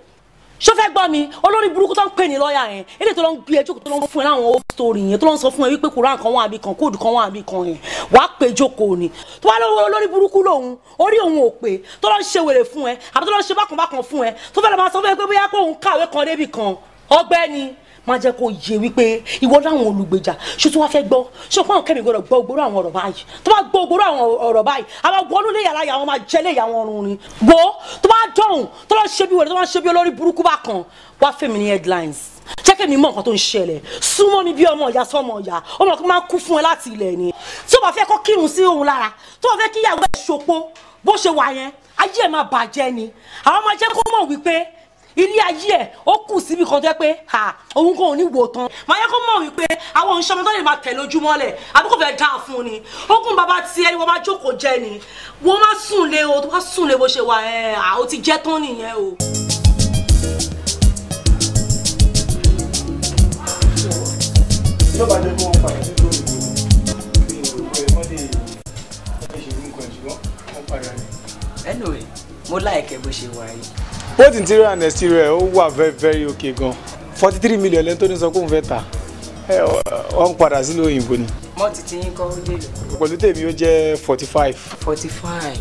[SPEAKER 6] Ṣó fẹ́ gbọ́ mi? Olórí burúkú tó ń pè ní lọ́ọ̀yà yẹn, eléyìí tó lọ ń gbé ẹjọ́ tó lọ ń fún ẹ láwọn old story yẹn, tó lọ ń sọ fún ẹ wípé Quran kan wà àbí kan, kóòdù kan wà àbí kan yẹn, wàá pè jókòó ni. Tó wá lọ́wọ́ olórí burúkú lòun, orí òun ò pé, tó lọ ń ṣe wèrè fún ẹ, àbí tó lọ ń ṣe bákan bákan fún ẹ, tó fẹ́ lọ máa sọ fún ẹ pé bóyá pé òun kàwé kan débì kan, ọ̀gbẹ́ni má jẹ́ kó yé wípé ìwọ láwọn olùgbèjà. Ṣé tó wá fẹ́ gbọ́? Ṣé òpó àwọn kẹ́mi gbọ́dọ̀ gbọ́ ògbóró àwọn ọ̀rọ̀ báyìí? Tó bá gbọ́ ògbóró àwọn ọ̀rọ̀ báyìí, àwọn wọnú lé yàrá yàwọn máa jẹ́ lé yàwọn ọ̀run ni. Wo tó bá dọ̀hùn, tó lọ ṣe bí wèrè, tó bá ṣe bí olórí burúkú bá kan, wá fèmí ní headlines. Jẹ́ kẹ́mi mọ̀ nǹkan tó ń ṣẹlẹ̀. Súnmọ́ mi bí ọmọ ìyá sọ́mọ ìyá, ọmọ kan máa kú fún ẹ láti ilẹ̀ ni. Tí o bá fẹ́ kọ́ kírun sí òun lára, tó bá fẹ́ kí ìyàwó ẹ̀ ṣopó bó ṣe wà yẹn, ayé ẹ̀ máa bàjẹ́ ni. Àwọn máa jẹ́ kó mọ̀ wípé ilé ayé ẹ ó kù síbi kan tó yẹ pé òun kò ní wò tán. Màá yẹ kó mọ̀ wípé àwọn oníṣẹ́ ọmọ tó lè máa tẹ̀ lójúmọ́lẹ̀ àbí kò fẹ́ dáa fún ni. Ogun bàbá tí ẹni wọ́n máa jókòó jẹ ni. Wọ́n máa sùn lé o, tó bá sùn lé bó ṣe wà ẹ̀ ó ti jẹ́ tán nìyẹn o.
[SPEAKER 10] Ìjọba jẹ́ kí wọ́n padà sí lórí ìlú mi ò rò pé wọ́n lè ṣe nǹkan ṣùgbọ́n wọ́n padà ní.
[SPEAKER 16] Anyway, mo láìkẹ́ bó ṣe wà yìí.
[SPEAKER 10] Both interior and exterior ó wà very very okay gan. 43 million lẹ́ni tó ní sọ pé òun fẹ́ tà, wọ́n ń padà sílùú òyìnbó ni.
[SPEAKER 16] Mọ́tì tí yín kọ́ ó dé lọ.
[SPEAKER 10] Pẹ̀lú tèmi ó jẹ́ 45.
[SPEAKER 16] 45.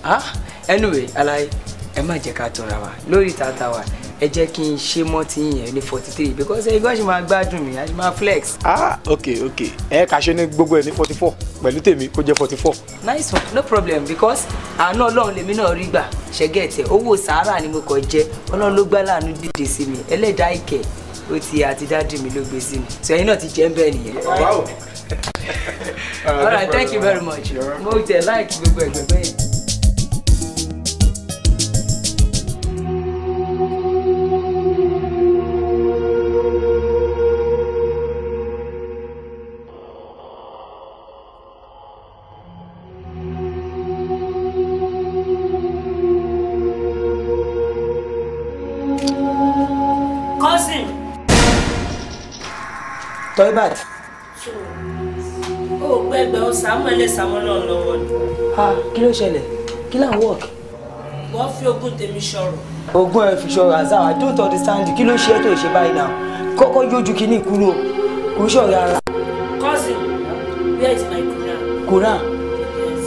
[SPEAKER 16] Ah, anyway, alaye, ẹ má jẹ́ ká tọra wa lórí tata wa, ẹ jẹ́ kí n ṣe mọ́tì yẹn ní 43 because ẹ gbọ́n ṣe máa gbádùn mi, a ṣe máa flex.
[SPEAKER 10] Ah, ok ok, ẹ kà ṣe ní gbogbo ẹ ní 44, pẹ̀lú tèmi kó jẹ́ 44.
[SPEAKER 16] Nice one, no problem, because àánú Ọlọ́run lèmi náà rí gbà, ṣẹ́gẹ̀tẹ̀ owó sàárà ni mo kàn jẹ, Ọlọ́run ló gbá láàánú dìde sí mi, ẹlẹ́dàá ìkẹ́ ó ti àti dádì mi ló gbé sí mi, so ẹ̀yin náà ti jẹ́ ń bẹ́ẹ̀ nìyẹn.
[SPEAKER 10] Wow.
[SPEAKER 16] All right, thank you very much. Mo tẹ̀ láìkí gbogbo ẹ̀gbẹ̀gbẹ̀ yẹn.
[SPEAKER 6] Cousin.
[SPEAKER 16] Toibat.
[SPEAKER 6] Ó gbẹ́gbẹ́ ó Samuel Samuel náà lọ́wọ́ ni.
[SPEAKER 16] Ah, kí ló ṣẹlẹ̀? Kí là ń work?
[SPEAKER 6] Wọ́n fi ogún tèmi ṣọ̀rọ̀.
[SPEAKER 16] Ogún ẹ fi ṣọ̀rọ̀ Azar, I don't understand. Kí ló ṣe é tó ṣe báyìí náà? Kọ́kọ́ yójú kí ní kúrò. Kò ń ṣọ̀rọ̀ ara.
[SPEAKER 6] Cousin, where is my Quran?
[SPEAKER 16] Quran?
[SPEAKER 6] Yes.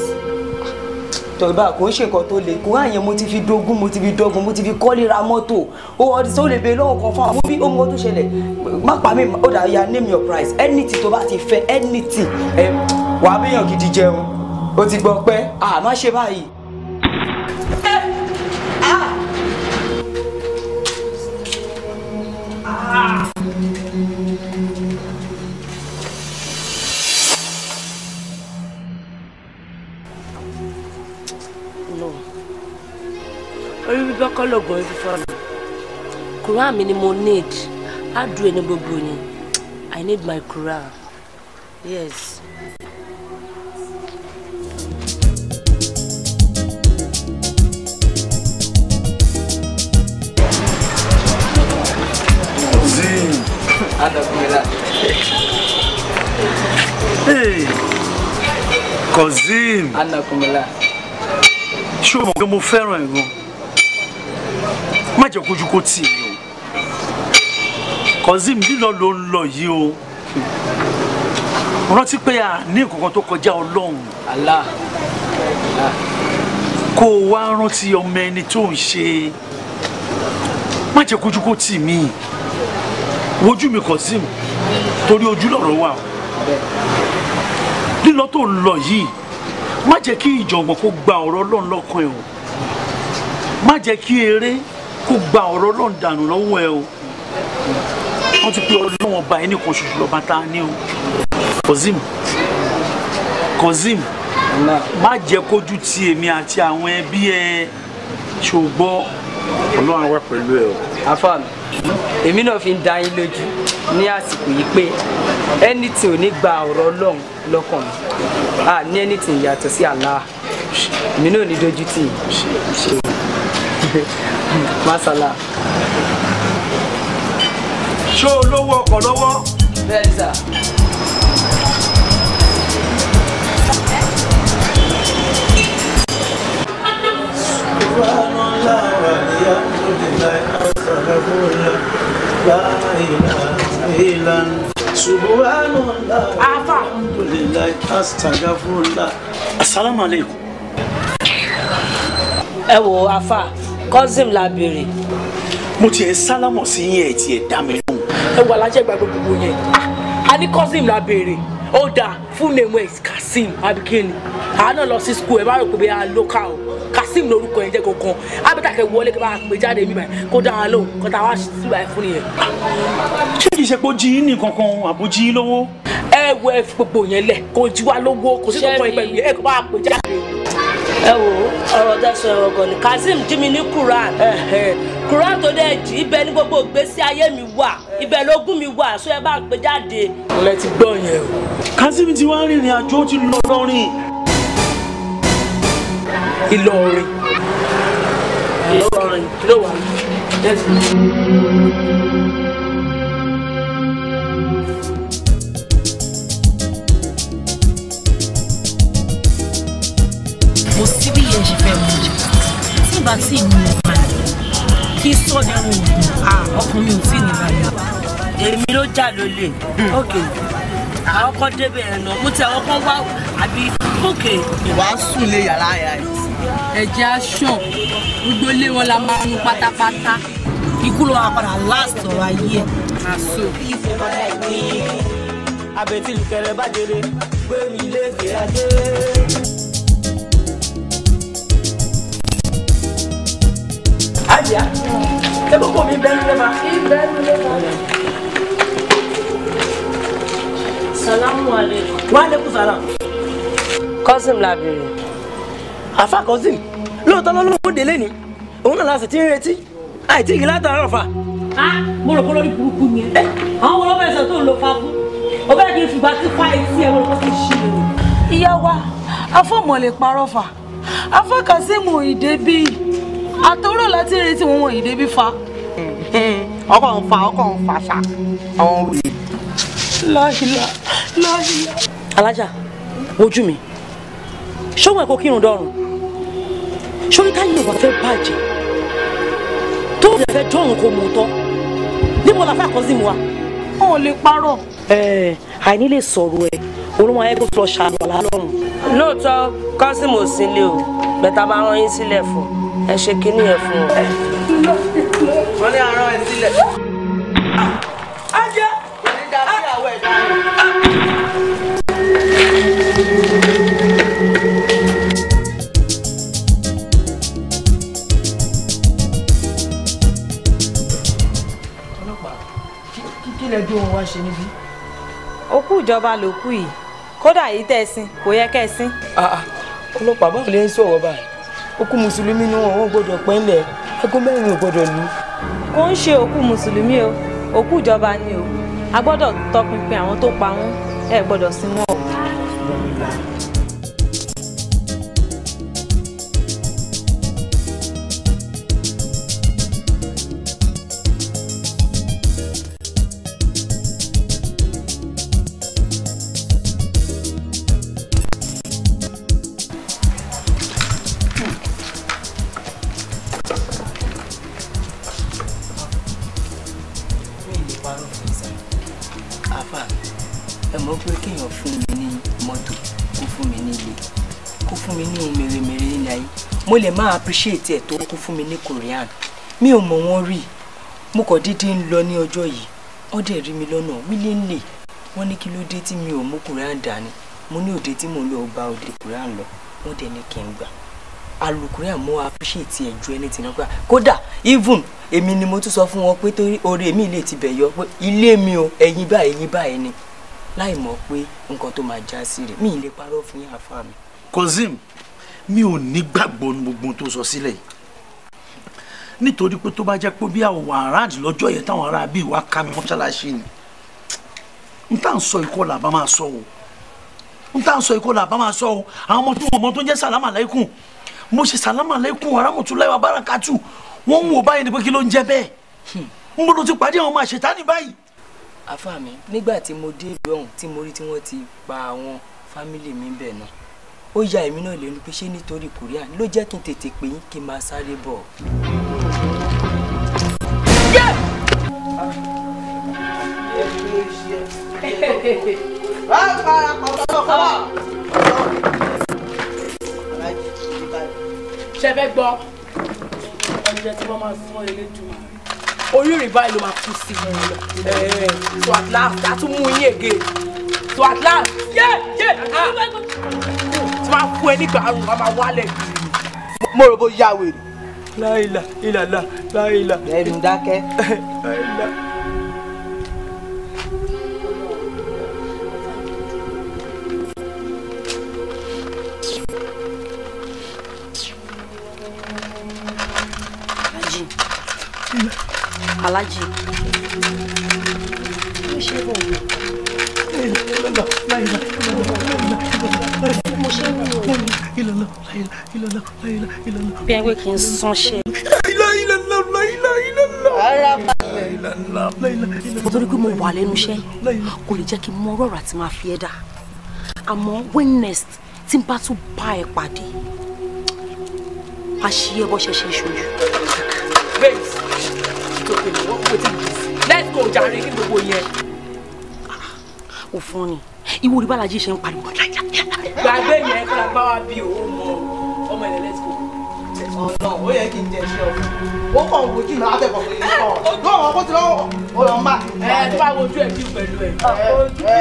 [SPEAKER 16] Toibat, kò ń ṣe nǹkan tó le. Quran yẹn mo ti fi dógún, mo ti fi dọ́gun, mo ti fi kọ́lé ra mọ́tò. Ó ọdún tó lè bèèrè lọ́wọ́ kan fún àwọn bí ó mọ tó ṣẹlẹ̀. Má pa mí, ó dà ya name your price. Anything tó bá ti fẹ́, anything. Ẹ wàá bíyàn gidi jẹun. Ó ti gbọ́ pẹ́, à má ṣe báyìí.
[SPEAKER 6] No. Orí bíbọ́ kọ́ lóògùn orí fífọ́ mi. Quran mi ni mo need. Á dùn ẹni gbogbo ni. I need my Quran. Yes.
[SPEAKER 11] Hey, Kazeem.
[SPEAKER 16] Anakunmila.
[SPEAKER 11] Ṣé o mọ̀ pé mo fẹ́ràn ẹ̀ gan? Má jẹ́ kójú kó tì mí o. Kazeem, lílọ ló ń lọ yìí o. Rántí pé a ní nǹkan tó kọjá Ọlọ́run.
[SPEAKER 16] Allah.
[SPEAKER 11] Kó o wá rántí ọmọ ẹni tó ń ṣe. Má jẹ́ kójú kó tì mí. Wojú mi Kazeem, torí ojú lọ̀rọ̀ wà o. Lílọ tó ń lọ yìí, má jẹ́ kí ìjọ̀gbọ̀n kó gba ọ̀rọ̀ Ọlọ́run lọ́kàn ẹ o. Má jẹ́ kí eré kó gba ọ̀rọ̀ Ọlọ́run dànù lọ́wọ́ ẹ o. Wọ́n ti pé Ọlọ́run ọba ẹni kan ṣoṣo lọ́ba tá a ní o. Kazeem, Kazeem, má jẹ́ kójú ti èmi àti àwọn ẹbí ẹ, ṣùgbọ́n Ọlọ́run wà pẹ̀lú ẹ o.
[SPEAKER 16] Àfáà mi, èmi náà fi ń dá yín lójú ní àsìkò yìí pé anything ò ní gba ọ̀rọ̀ Ọlọ́run lọ́kàn mi. A ní anything yàtọ̀ sí Allah. Èmi náà ò ní dojú tì yín. Masala.
[SPEAKER 11] Ṣé o lówó ọkọ̀ lọ́wọ́?
[SPEAKER 16] Bẹ́ẹ̀ ni sà.
[SPEAKER 11] Afa. Assalamu alaikum.
[SPEAKER 6] Ẹ wo afa, Kazeem la béèrè.
[SPEAKER 11] Mo tiẹ̀ sálámọ̀ sí yín ẹ̀ tiẹ̀ dá mi lóhùn.
[SPEAKER 17] Ẹ wà lájẹ́ ìgbàgbọ́ gbogbo yẹn. A ní Kazeem la béèrè. Ó dáa, full name ẹ̀ Kazeem Abikini. Àá náà lọ sí school ẹ̀ bá rò pé bí a local o. Kazeem lorúkọ yẹn jẹ́ kankan. Abẹ́tàkẹ́ wọlé kí bá pè jáde mi báyìí kó dáa lóhùn kó tá a wá sí báyìí fún nìyẹn.
[SPEAKER 11] Ṣé kìí ṣe pé ó jí yín ní kankan àbó jí yín lówó?
[SPEAKER 17] Ẹ wo ẹ fi gbogbo yẹn lẹ̀ kó jí wá lówó kò sí kankan ìpẹ̀lú yẹn ẹ kó bá pè jáde.
[SPEAKER 6] Ẹ wo ọ̀rọ̀ tẹ̀sán ẹ̀rọ gan ni Kazeem jí mi ní Quran. Quran tó dẹ̀ jí ibẹ̀ ní gbogbo ìgbésí ayé mi wà ibẹ̀ lógún mi wà sọ ẹ bá ń pè jáde.
[SPEAKER 17] Mo lẹ ti gbọ́ yẹn o.
[SPEAKER 11] Kazeem ti wá rìnrìn àjò ó ti lọ lọ́rìn.
[SPEAKER 17] Ìlọrin. Ìlọrin ló wà.
[SPEAKER 4] Kò sí bí ìyẹn ṣe fẹ́ mú jù tí ìbá tí ì mú ọ̀gá kí sọ́ọ̀dẹ̀ wọn ò dùn ọkàn mi ò tí ì ní balẹ̀.
[SPEAKER 6] Èmi ló jà lólè. Ok, àwọn kan débẹ̀ ẹ̀ náà mo ti àwọn kan wá àbí ok.
[SPEAKER 14] Wàá sùn lé yàrá yàrá yìí.
[SPEAKER 18] Ẹ̀jẹ̀ aṣọ gbogbo ilé wọn la máa nu pátápátá.
[SPEAKER 4] Ikú ló wà padà last ọ̀rọ̀ ayé ẹ̀.
[SPEAKER 18] Àṣọ.
[SPEAKER 7] Abẹ́tí lùkẹ́rẹ́ bá jèrè gbé mi lékè ajé.
[SPEAKER 16] Àjà, ṣé kókó mi bẹ́ẹ̀ ló ma?
[SPEAKER 6] Salamu alaikum.
[SPEAKER 16] Wa alaikum salam.
[SPEAKER 6] Kazeem la béèrè.
[SPEAKER 16] Àfà Kazeem, lóòótọ́ ló ló ń délé ni, òun náà la sì ti ń retí, àìtí ìgbìlá àtàrà ọ̀fà.
[SPEAKER 4] Mo rò pé lórí burúkú ni ẹ. Àwọn ọlọ́bẹ̀ ẹ̀sẹ̀ tó ń lo fa fún. Ọbẹ̀ kì í fìgbà tí fa etí ẹ̀ wọ́n kò sí ṣe.
[SPEAKER 2] Ìyá wa, afọ́mọ̀ lè parọ́ fà. Àfà Kazeem ò ì débí. Àtọ̀rọ̀ láti retí wọn wọn ì débí fa.
[SPEAKER 14] Ọkọ̀ ń fa ọkọ̀ ń fa ṣá. Àwọn wèrè.
[SPEAKER 2] Láhìlá, láhìlá.
[SPEAKER 4] Alájà, wojú mi. Ṣọ́wọ́n ẹ̀kọ́ kírun dọ́rùn. Ṣórí táyé ò bá fẹ́ bàjẹ́. Tó o fẹ́ dọ́rùn kò mú tọ́. Níbo la fẹ́ Kazeem wa?
[SPEAKER 2] Wọn ò lè parọ́.
[SPEAKER 4] Àìní lè sọ̀rọ̀ ẹ̀, olúmọ ayé kò lọ ṣàlùwàlá lọ́rùn.
[SPEAKER 6] Lóòótọ́ Kazeem ò sí ilé o, bẹ̀tà máa rán yín sílẹ̀ fún. Ẹ ṣe kinní yẹn fún ọ.
[SPEAKER 14] Wọ́n ní arán ẹ sílẹ̀.
[SPEAKER 16] Ajá!
[SPEAKER 14] Wọ́n ní dá síyàwó ẹ̀ dáhùn.
[SPEAKER 16] Ọlọ́pàá, kí lẹ dún wọn wá ṣe níbí?
[SPEAKER 8] Òkú ìjọba ló kú yìí, kódà yìí tẹ́ ẹ sin kò yẹ kẹ́ ẹ sin.
[SPEAKER 16] Ọlọ́pàá báwo lè ń sọ̀rọ̀ báyìí? Òkú mùsùlùmí ni wọn gbọ́dọ̀ pẹ́ ńlẹ̀, aago 4 ò gbọ́dọ̀ lù.
[SPEAKER 8] Kò ń ṣe òkú mùsùlùmí o, òkú ìjọba ni o. A gbọ́dọ̀ tọpinpin àwọn tó pa wọ́n, ẹ gbọ́dọ̀ sin wọn o.
[SPEAKER 16] Ẹ mọ̀ pé kéèyàn fún mi ní mọ́tò, kó fún mi ní ilé, kó fún mi ní ohun mèremère nílé ayé. Mo lè máa appreciate ẹ̀ tó kó fún mi ní Korean. Mi ò mọ̀ wọ́n rí. Mo kàn dídí ń lọ ní ọjọ́ yìí. Wọ́n dẹ̀ rí mi lọ́nà willingly. Wọ́n ní kí ló dé tí mi ò mú Quran dání. Mo ní òde tí mò ń lọ gba òde Quran lọ. Wọ́n dẹ̀ ní kí n gbà. Alukuran mo appreciate ẹ̀ ju anything náà. Kódà even èmi ni mo tún sọ fún wọn pé torí oore mi lè ti bẹ̀ yọ pé ilé mi o, ẹ̀yin báyìí ẹ̀yin báyìí ni. Láì mọ̀ pé nǹkan tó máa já sí rè, mi ì lè parọ́ fún yín àfa mi.
[SPEAKER 11] Kazeem, mi ò ní gbàgbọ́ ní gbogbo ohun tó sọ sílẹ̀ yìí, nítorí pé tó bá jẹ́ pé bí àwọn aráàlú lọ́jọ́ yẹn táwọn ará bíi wá ká mi mọ́ṣáláṣí ni, n tá à ń sọ ikọ́ là bá máa sọ o, n tá à ń sọ ikọ́ là bá máa sọ o. Àwọn ọmọ tó wọn mọ tó ń jẹ́ sàlámà láìkùn, mo ṣe sàlámà láìkùn arámọ̀túnláì wa bárakàtù, wọ́n ń wò báyìí ni pé kí ló ń jẹ́ bẹ́ẹ̀. N bolo ti pàdé àwọn ọmọ àṣetánì báyìí.
[SPEAKER 16] Àfa mi, nígbà tí mo dé ìlú ọ̀hún tí mo rí tí wọ́n ti pa àwọn fámìlì mi bẹ̀ náà, ó ya èmi náà lẹ́nu pé ṣé nítorí Korea ló jẹ́ kí n tètè pè yín kí n máa sáré bọ̀.
[SPEAKER 17] Ṣe fẹ́ gbọ́ ọjọ́ tí wọ́n máa sọ Elédùmarè orí ìrìn báyìí ló máa kú sí i. So at last a tún mú yín again. So at last yé yé tí wọ́n á fún ẹ nígbà àrùn wọn máa wálẹ̀.
[SPEAKER 14] Mo rò bó yá wèrè.
[SPEAKER 16] Láìla ìlàlà láìla.
[SPEAKER 14] Ẹnu dákẹ́.
[SPEAKER 16] Láìla.
[SPEAKER 4] Alájì. Mo ṣe bọ̀ wọ̀. Mo ṣe ń wò. Bí ẹgbẹ́ kì í sánṣẹ́. Nítorí pé mo wà lẹ́nu iṣẹ́, kò lè jẹ́ kí n mọ ọ̀rọ̀ àti máa fi ẹ́ dà. Àmọ́ when next tí n bá tún bá ẹ pàdé, a ṣí ẹ bọ́ ṣe ṣe ṣojú.
[SPEAKER 17] Babes, it's okay. What wetin be this? Let's go jàre, kí gbogbo yẹn.
[SPEAKER 4] Ó fún ni ìwọ orí bàlájì ṣe ń pariwo.
[SPEAKER 17] Gbàgbé yẹn kí la bá wa bí o mọ ọmọ ilẹ̀, let's go.
[SPEAKER 14] Ọ̀nà ó yẹ kí n jẹ iṣẹ́ ọ̀fun. Ó kàn wojú mi látẹ̀kọ̀ pé kọ̀. Lọ́wọ́ kó ti lọ́wọ́ ó lọ máa.
[SPEAKER 17] Ẹ tó bá wojú ẹ̀ bí pẹ̀lú ẹ̀.
[SPEAKER 14] Ẹ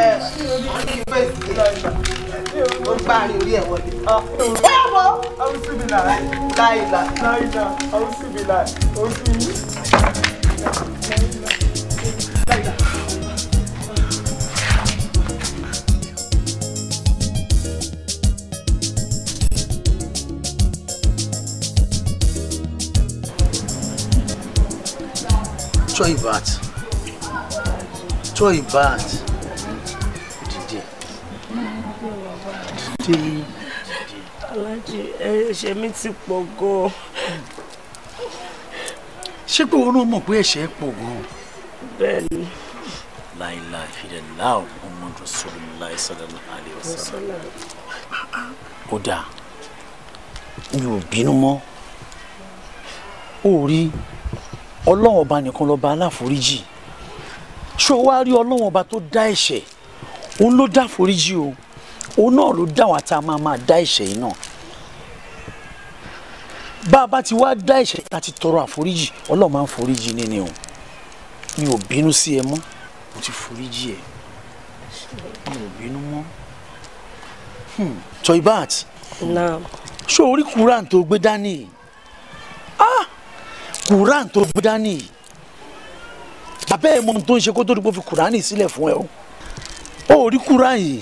[SPEAKER 14] ó gbá àárín orí ẹ̀ wọlé. Ó yà wọ́. Láìla.
[SPEAKER 12] Láìla, àwùsùbìlà, ojú yìí.
[SPEAKER 11] Toibat, Toibat, dìde, dìde.
[SPEAKER 15] Aláàjì, ẹ̀ṣẹ̀ mi ti pọ̀ gan-an.
[SPEAKER 11] Ṣé pé òun náà mọ̀ pé ẹ̀ṣẹ̀ pọ̀ gan-an?
[SPEAKER 15] Bẹ́ẹ̀ni.
[SPEAKER 11] La ilaha illallah Muhammadu Rasulullah sallallahu alaihi wasallam. Ó dáa, mi ò bínú mọ́. Ó rí Ọlọ́run ọba nìkan lọ́ba aláforíjì. Ṣé o wá rí Ọlọ́run ọba tó dá ẹ̀ṣẹ̀? Òun ló dá foríjì o. Òun náà ló dá wa tá a máa máa dá ẹ̀ṣẹ̀ yìí náà. Bá a bá ti wá dá ẹ̀ṣẹ̀ tá a ti tọrọ àforíjì, Ọlọ́run máa ń foríjì ní ni o. Mi ò bínú sí ẹ mọ́, mo ti foríjì ẹ. Mi ò bínú mọ́. Toibat, ṣé o rí Quran tó gbé dání? Ah! Quran tó gbé dání, bàbá ẹ mọ ohun tó ń ṣe kó tó di pé ó fi Quran sílẹ̀ fún ẹ o. Ó rí Quran yìí,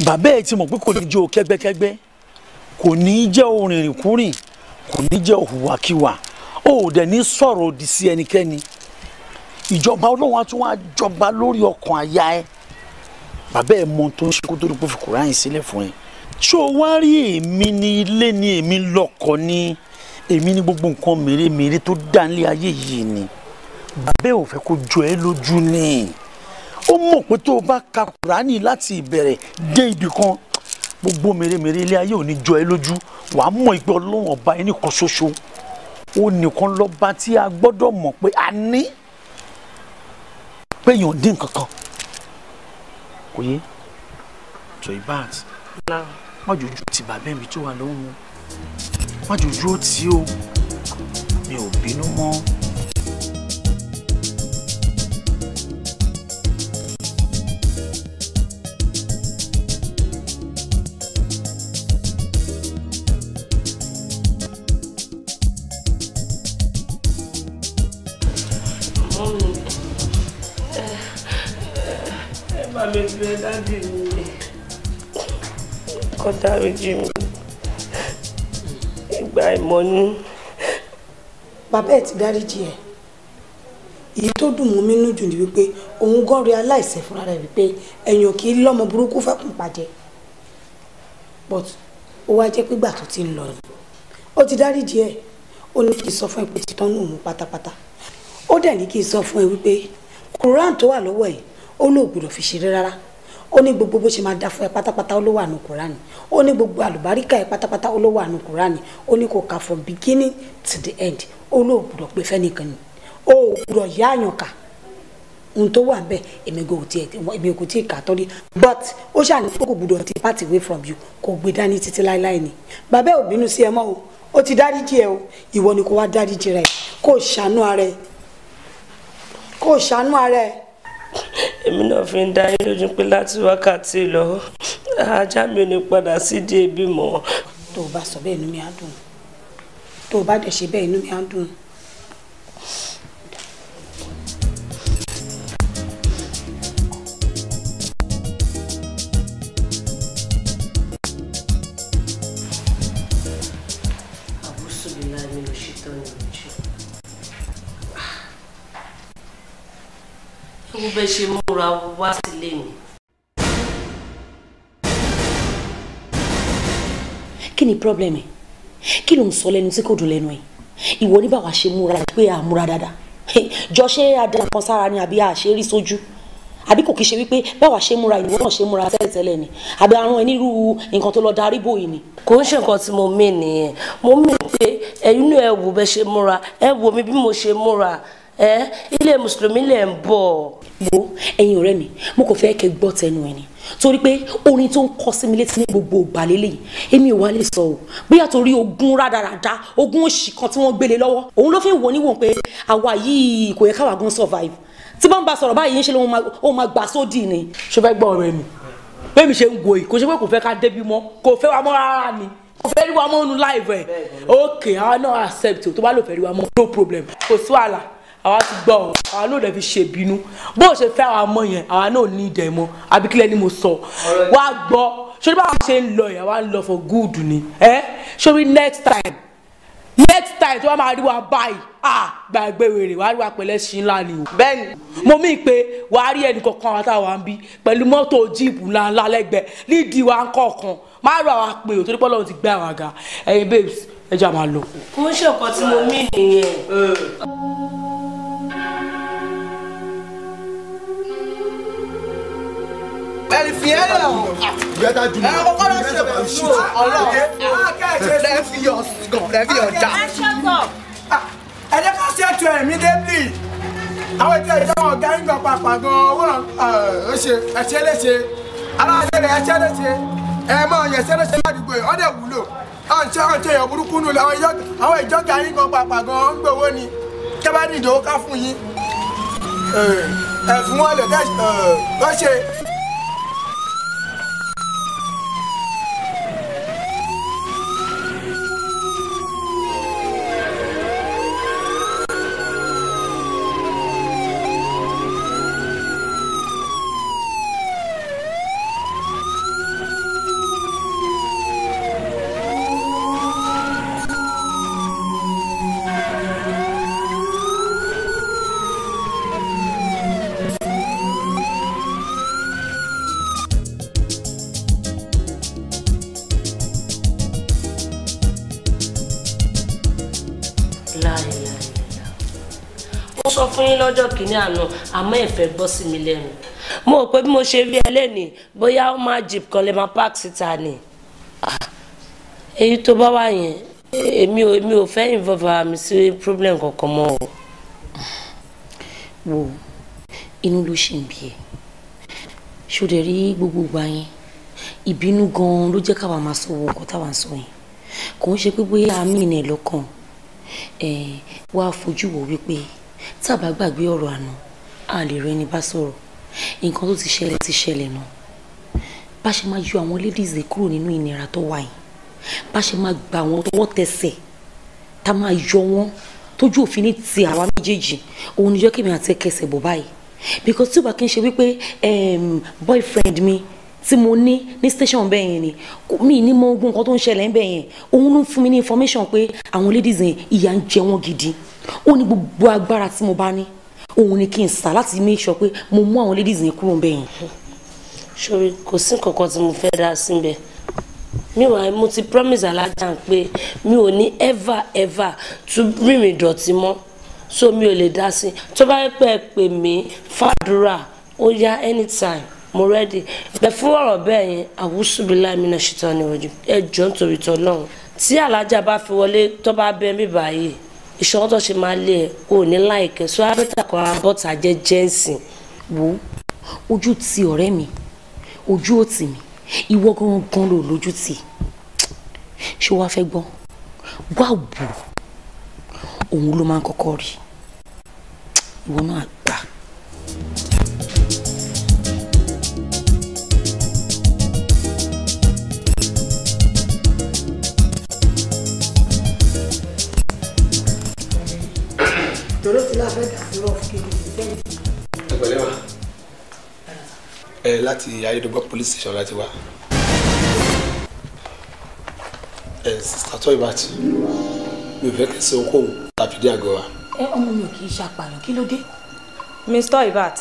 [SPEAKER 11] bàbá ẹ ti mọ̀ pé kò ní jẹ́ o kẹ́gbẹ́kẹ́gbẹ́, kò ní jẹ́ o rìnrìnkúrìn, kò ní jẹ́ o hùwàkiwà, ó dẹ̀ ní sọ̀rọ̀ òdì sí ẹnikẹ́ni. Ìjọba Ọlọ́run á tún wá jọba lórí ọkàn àyà ẹ. Bàbá ẹ mọ ohun tó ń ṣe kó tó di pé ó fi Quran sílẹ̀ fún ẹ. Ṣé o wá rí èmi ní ilé ni èmi lọ́kọ ní èmi ní gbogbo nǹkan mèremère tó dá nílé ayé yìí ni? Bàbá ò fẹ́ kó jọ ẹ́ lójú ni. Ó mọ̀ pé tó o bá ka Kùránì láti ìbẹ̀rẹ̀ dé ibì kan, gbogbo mèremère ilé ayé ò ní jọ ẹ́ lójú. Wàá mọ̀ pé Ọlọ́run ọba ẹnì kan ṣoṣo, ó nìkan lọ́ba tí a gbọ́dọ̀ mọ̀ pé a ní pé èèyàn dín nǹkan kan. Kò yé Toibat, má jòjú ti bàbá mi tó wà lọ́rùn, má jòjú ó tí o, mi ò bínú mọ́.
[SPEAKER 15] Mummy, ẹ bá mi bẹ̀ daddy mi. Kó dáríjì mi. Ìgbà ìmọ̀ ni.
[SPEAKER 5] Bàbá ẹ̀ ti dáríjì ẹ̀. Èyí tó dùn mọ́ mi nú jù ni wípé òun gan realize fúnra rẹ̀ wípé ẹ̀yàn kì í lọ́mọ burúkú fẹ́kùn pàjẹ́. But ó wá jẹ́ pé ìgbà tó ti ń lọ ni. Ó ti dáríjì ẹ̀. Ó ní kí n sọ fún ẹ pé ti tán nù òun pátápátá. Ó dẹ̀ ní kí n sọ fún ẹ wípé Quran tó wà lọ́wọ́ ẹ̀ ó lóò gbọ́dọ̀ fi ṣeré rárá. Ó ní gbogbo bó ṣe máa dá fún ẹ pátápátá ó ló wà nù Quran. Ó ní gbogbo àlùbáríkà ẹ pátápátá ó ló wà nù Quran. Ó ní kò kà from beginning to the end. Ó lóò gbọ́dọ̀ pé fẹ́nìkan ni. Ó gbọ́dọ̀ yá àyàn kà. Ohun tó wà ńbẹ̀ èmi kò tí ì kà tọ́ rí. But ó ṣàní pé kò gbọ́dọ̀ ti part away from you, kò gbé dání títí láéláé ni. Bàbá ẹ̀ ò bínú sí ẹ mọ́ o. Ó ti dáríjì ẹ o. Ìwọ ni kò wá dáríjì rẹ. Kò ṣàánú ara ẹ. Kò ṣàánú ara ẹ.
[SPEAKER 15] Èmi náà fi ń dá yín lójú pé láti wákàtí lọ, ajá mi ò ní padà sídìí ẹbí mọ́.
[SPEAKER 5] Tó o bá sọ bẹ́ẹ̀ inú mi á dùn. Tó o bá dẹ̀ ṣe bẹ́ẹ̀ inú mi á dùn.
[SPEAKER 15] Bó bẹ́ ṣe múra wá sílé mi.
[SPEAKER 4] Kí ni problem ẹ? Kí ló ń sọ lẹ́nu tí kò dùn lẹ́nu ẹ? Ìwọ ní báwa ṣe múra pé a múra dáadáa. Jọ ṣé adá kan sára ni àbí a ṣe rí sójú? Àbí kò kí ṣe wípé báwa ṣe múra ìwọ náà ṣe múra tẹ́lẹ̀tẹ́lẹ̀ ni? Àbí àrùn ẹ nírú nǹkan tó lọ darí bò yìí ni?
[SPEAKER 15] Kò ń ṣe nǹkan tí mo mí nìyẹn. Mo mí pé ẹ̀yin náà ẹ wò bẹ́ ṣe múra, ẹ wò mí bí mo ṣe múra. Ilé mùsùlùmí lè ń bọ̀.
[SPEAKER 4] Wo ẹ̀yin ọ̀rẹ́ mi, mo kò fẹ́ kẹ́ gbọ́ tẹnu ẹ ni. Torí pé orin tó ń kọ sí mi létí ní gbogbo ìgbà lélẹ́yìí, èmi ò wá lè sọ o. Bóyá torí ogun rádaràda, ogun òṣì kan tí wọ́n gbélé lọ́wọ́. Òun ló fi ń wò níwọ̀n pé àwa yìí kò yẹ káwa gan survive. Tí bá ń bá sọ̀rọ̀ báyìí ń ṣe ló máa gbà sódì ni.
[SPEAKER 17] Ṣé fẹ́ gbọ́ ọ̀rẹ́ mi? Bẹ́ẹ̀ mi ṣe ń wo yìí, kò ṣe pé kò fẹ́ ká débi mọ́, kò fẹ́ wa mọ́ rárá ni. Kò fẹ́ rí wa mọ́ nínú live ẹ̀. Okay, àwa náà accept o, tó bá lò fẹ́ rí wa mọ́, no problem. Kò sí wàhálà. Àwa ti gbọ́ ọ, àwa náà lè fi ṣèbínú. Bó o ṣe fẹ́ àwa mọ́ yẹn, àwa náà ní ìdẹ̀ mọ́. Àbí kílẹ̀ ni mo sọ? Wá gbọ́, ṣé báwa ṣe ń lọ yẹn, àwa ń lọ for good ni. Ṣé next time tí wọ́n máa rí wa báyìí, gbàgbé wèrè, wàá rí wa pẹ̀lẹ́ ṣí ńlá ni o. Bẹ́ẹ̀ni, mo mí pé wàá rí ẹnì kọ̀ọ̀kan àwọn táwa ń bí pẹ̀lú mọ́tò jíìpù ńláńlá lẹ́gbẹ̀ẹ́ nídìí wa ń kọ̀ọ̀kan. Má rọ àwa pé o, torí pé Ọlọ́run ti gbé àwa ga. Ẹ̀yin babes, ẹ jẹ́ a máa lọ.
[SPEAKER 15] Kò ń ṣe nǹkan tí mo mí nìyẹn.
[SPEAKER 19] Ẹ jẹ́ ká ṣètò ẹ̀mí débìlì. Àwọn ètò ìjọba ọ̀gá ń gan pàpà gan owó ó ṣe ẹ̀ṣẹ́ léṣe. Aláàṣẹ rẹ̀ ẹ̀ṣẹ́ léṣe. Ẹ mọ ẹ̀ṣẹ́ léṣe ládùúgbò yìí, ọ̀dẹ̀ wúlò. Ọ̀nṣẹ́ èèyàn burúkú nù àwọn ìjọba yín gan pàpà gan ń gbowó ni. Kẹ́ bá ní ìdòwò ká fún yín. Ẹ fún wọn lè tẹ́ ṣe.
[SPEAKER 15] Mo sọ fún yín lọ́jọ́ kìíní àná, àmọ́ ẹ fẹ́ gbọ́ sí mi lẹ́nu. Mo rò pé bí mo ṣe rí ẹ lẹ́nìí, bóyá ó máa jeep kan lè máa park síta ni. Èyí tó bá wà yẹn, èmi ò fẹ́ involve ara mi sí problem kankan mọ́ o.
[SPEAKER 4] Wo inú ló ṣì ń bí ẹ. Ṣó dẹ̀ rí gbogbo ìgbà yẹn? Ìbínú gan-an ló jẹ́ káwa máa sọ wo nǹkan táwa ń sọ yẹn. Kò ń ṣe pé bóyá àmì ìnà ẹ̀ lọ́kàn. Wá fojú wò wípé tá a bá gbàgbé ọ̀rọ̀ àná, a lè rẹ́ni bá sọ̀rọ̀. Nǹkan tó ti ṣẹlẹ̀ náà. Bá ṣe máa yọ àwọn ladies kúrò nínú ìnira tó wà yìí. Bá ṣe máa gbà wọ́n tọwọ́ tẹsẹ̀, tá máa yọ wọ́n tójú òfin ní ti àwa méjèèjì. méjèèjì, òun ni jẹ́ kí mi àti ẹ̀kẹsẹ̀ bọ̀ báyìí. Because tí ó bá kí n ṣe wípé boyfriend mi tí mo ní ní station bẹ́ẹ̀ yẹn ni, mi ní mọ ogun nǹkan tó ń ṣẹlẹ̀ bẹ́ẹ̀ yẹn. Òun ló ń fún mi ní information pé àwọn ladies yẹn ìyà ń jẹ wọ́n gidi. Ó ní gbogbo agbára tí mo bá ní, òun ni kí n sà láti make sure pé mo mú àwọn ladies yẹn kúrò bẹ́ẹ̀ yẹn.
[SPEAKER 15] Ṣorí kò sí nǹkan kan tí mo fẹ́ dá síbẹ̀. Meanwhile, mo ti promise Alájà pé mi ò ní ever ever tún rìnrìn ìdọ̀tí mọ́, so mi ò lè dá sí. Tó bá pẹ́ pè mí fàdúrà, ó yá anytime, mo ready. Bẹ́ẹ̀ fún ọ̀rọ̀ bẹ́ẹ̀ yẹn, àwùsùbíláì mi náà ṣètò ní ojú. Ẹ jọ̀ọ́ nítorí t'Ọlọ́run. Tí Alájà bá fi wọlé tó bá bẹ́ mi báyìí, ìṣòro tó ṣe máa lé ẹ̀ kò ní láìkẹ́. So abẹ́tà kan abọ́ta jẹ́ jẹ́ǹsì.
[SPEAKER 4] Wo ojú ti ọ̀rẹ́ mi, ojú ò tì mí, ìwọ gangan ló lójú tì. Ṣé wàá fẹ́ gbọ́? Wá wò, òun ló máa ń kọ́kọ́ rí. Ìwọ náà gbà.
[SPEAKER 2] Tòró ti la fẹ́ dà sí rọ́ọ̀fù kejì sẹ́yìn.
[SPEAKER 20] Ẹ pẹ̀lẹ́ wa. Ẹ láti Ayédègbọ́ police station láti wá. Ẹ Sister Toyibat, mi ò fẹ́ kẹ́ ṣe ohunkóhun tàbí dé àgọ́ wa.
[SPEAKER 5] Ẹ ọmọ mi ò kì í ṣàpàyàn, kí ló dé?
[SPEAKER 21] Mr. Toyibat,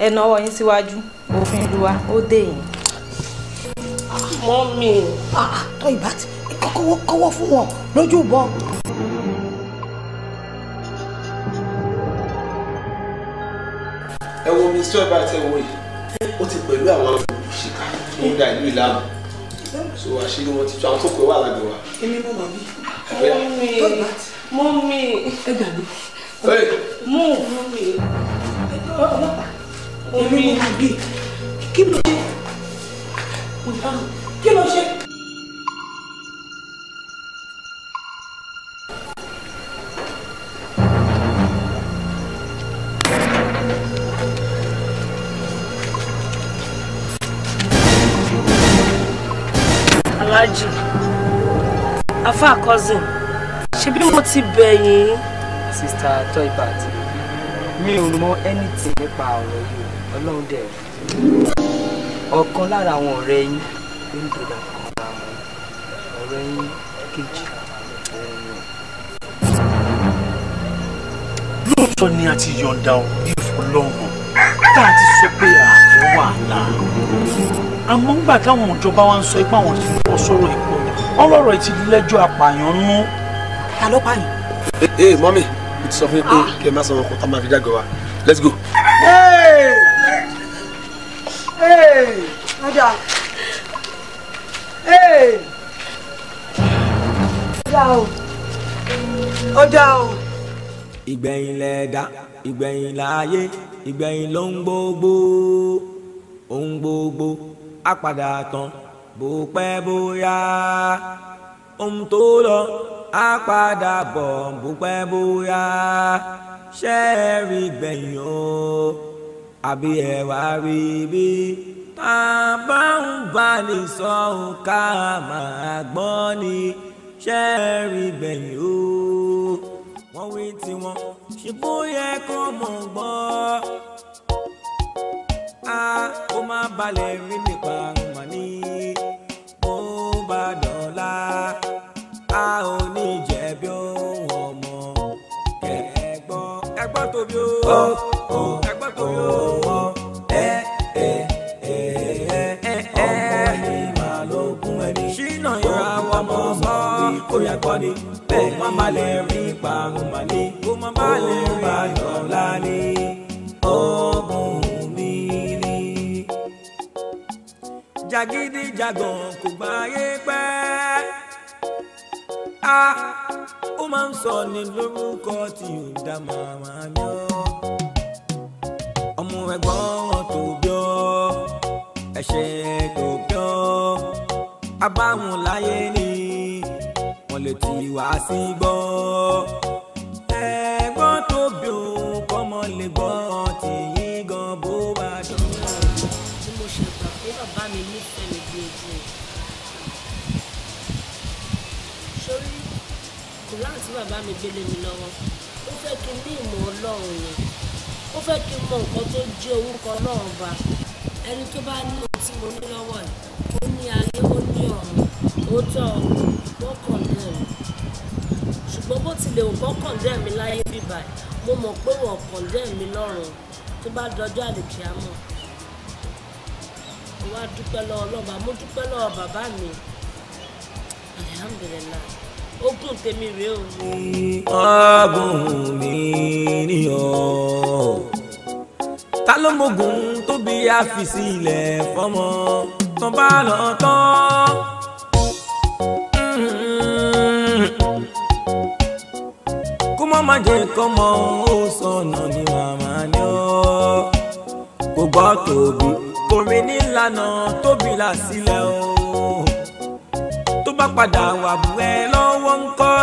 [SPEAKER 21] ẹ nawọ́ yín síwájú, òfin ìlú wa ó dé yín.
[SPEAKER 15] Mọ́mì.
[SPEAKER 2] Toyibat, kọ́wọ́ fún wọn lójú ìbọn.
[SPEAKER 20] Ẹ wo Mr. Toyibat ẹ wo yìí, ó ti pẹ̀lú àwọn olùṣìkà tó ń da ìlú ìlànà. So àṣírí wọn ti tú, àwọn tó pè wà lágbo wa.
[SPEAKER 2] Èmi mo mọ̀ mí.
[SPEAKER 15] Mọ́mì. Mọ́mì.
[SPEAKER 2] Ẹ gbà mí.
[SPEAKER 15] Mú mọ́mì.
[SPEAKER 2] Ọlọ́pàá. Èmi mo mọ̀ bí. Kí ló ṣe? Kí ló ṣe?
[SPEAKER 15] Alhaji, Afa cousin, ṣebí mo ti bẹ̀ yín.
[SPEAKER 16] Sister Toyibat, mi ò mọ anything nípa ọ̀rọ̀ yìí, Ọlọ́run dẹ̀ rí. Ọ̀kan lára àwọn ọ̀rẹ́ yín ló ń dòdà kan lára wọn. Ọ̀rẹ́ yín kejì òun ni.
[SPEAKER 11] Lóòótọ́ ni a ti yọ̀ǹda òbí fọlọ́run tá a ti sọ pé àfẹ́ wàhálà. Àmọ́ ńgbà táwọn ìjọba wa ń sọ ipá àwọn ti fọwọ́ sọ̀rọ̀ ipò ọlọ́rọ̀ ti lẹ́jọ́ apààyàn nú.
[SPEAKER 2] Ta ló pààyàn?
[SPEAKER 20] Ee mọ́mì, mo ti sọ fún yín pé kí ẹ má sọ ọkọ̀ tá a máa fi jágọ̀ wa. Let's go.
[SPEAKER 2] Ọjà. Ọjà o. Ọjà o.
[SPEAKER 7] Ìgbẹ̀yìn lẹ̀dá, ìgbẹ̀yìn láyé, ìgbẹ̀yìn ló ń gbogbo, ohun gbogbo á padà tán bó pẹ́ bóyá. Ohun tó lọ á padà bọ̀ bó pẹ́ bóyá. Ṣé ẹ rí gbẹ̀yìn o, àbí ẹ wá rí bí? Tá a bá ń bá ní sọ ohun ká máa gbọ́ ni. Ṣé ẹ rí gbẹ̀yìn o? Wọ́n wí tiwọn, ṣe bóyá kó mọ̀ gbọ́. A ó má balẹ̀ rí nípa mà ní. Bó bá dọ̀la, a ò ní jẹ̀bi ohun ọmọ. Ẹ̀gbọ́n ẹ̀gbọ́n tóbi o, ẹ̀gbọ́n tóbi o. Ẹ ẹ ẹ ẹ ọmọ ẹni máa lókun ẹni. Ṣínà ìràwọ̀ mọ̀ sọ́ kó yẹ kọ́ ni. Kó má balẹ̀ rí parun mà ní. Kó má balẹ̀ rí dọ̀la ní. Ogun mi ni. Jàgídíjàgan kò gbáyé pẹ́. A ó máa ń sọ ní lórúkọ tí ò dá màmá mi ọ́. Ọmọ ẹ̀gbọ́n tó bí ọ́, ẹ̀ṣẹ̀ tó bí ọ́. Abáwọn láyé ni wọ́n lè ti wá sí gbọ́. Ẹ̀gbọ́n tó bí òun kọ́mọ lè gbọ́ tí yín gan bó bá dùn.
[SPEAKER 15] Bí mo ṣe gbà pé bàbá mi nífẹ̀ẹ́ mi bí ojú ẹ̀. Sórí Kùránì tí bàbá mi gbélé mi lọ́wọ́, Ó fẹ́ kí n ní ìmọ̀ Ọlọ́run ni. Ó fẹ́ kí n mọ nǹkan tó jẹ́ orúkọ Ọlọ́run ba. Ẹni tó bá ní ohun tí mo ní lọ́wọ́ yìí, ó ní ayé, ó ní ọ̀run. Òótọ́ wọ́n condemn mi. Ṣùgbọ́n bó tilẹ̀ wù kán condemn mi láyé bíbá ẹ̀, mo mọ̀ pé wọ́n condemn mi lọ́run tó bá dọjọ́ àlìkíámọ̀. Mo wá dúpẹ́ lọ́wọ́ Ọlọ́ba, mo dúpẹ́ lọ́wọ́ bàbá mi. Alhamdulillah, ogún tèmi rèé o.
[SPEAKER 7] Ọgùn mi nìyọ. Ta ló mogun tó bí àfìsí ilẹ̀ fọmọ tán bá lọ tán? Kó má má jẹ́ kọ́mọ ó sọnà ní màmá ni ó. Kò gbọ́ tóbi, kò rìn nílànà tóbi là sílẹ̀ o. Tó bá padà wà bú ẹ lọ́wọ́ ńkọ́.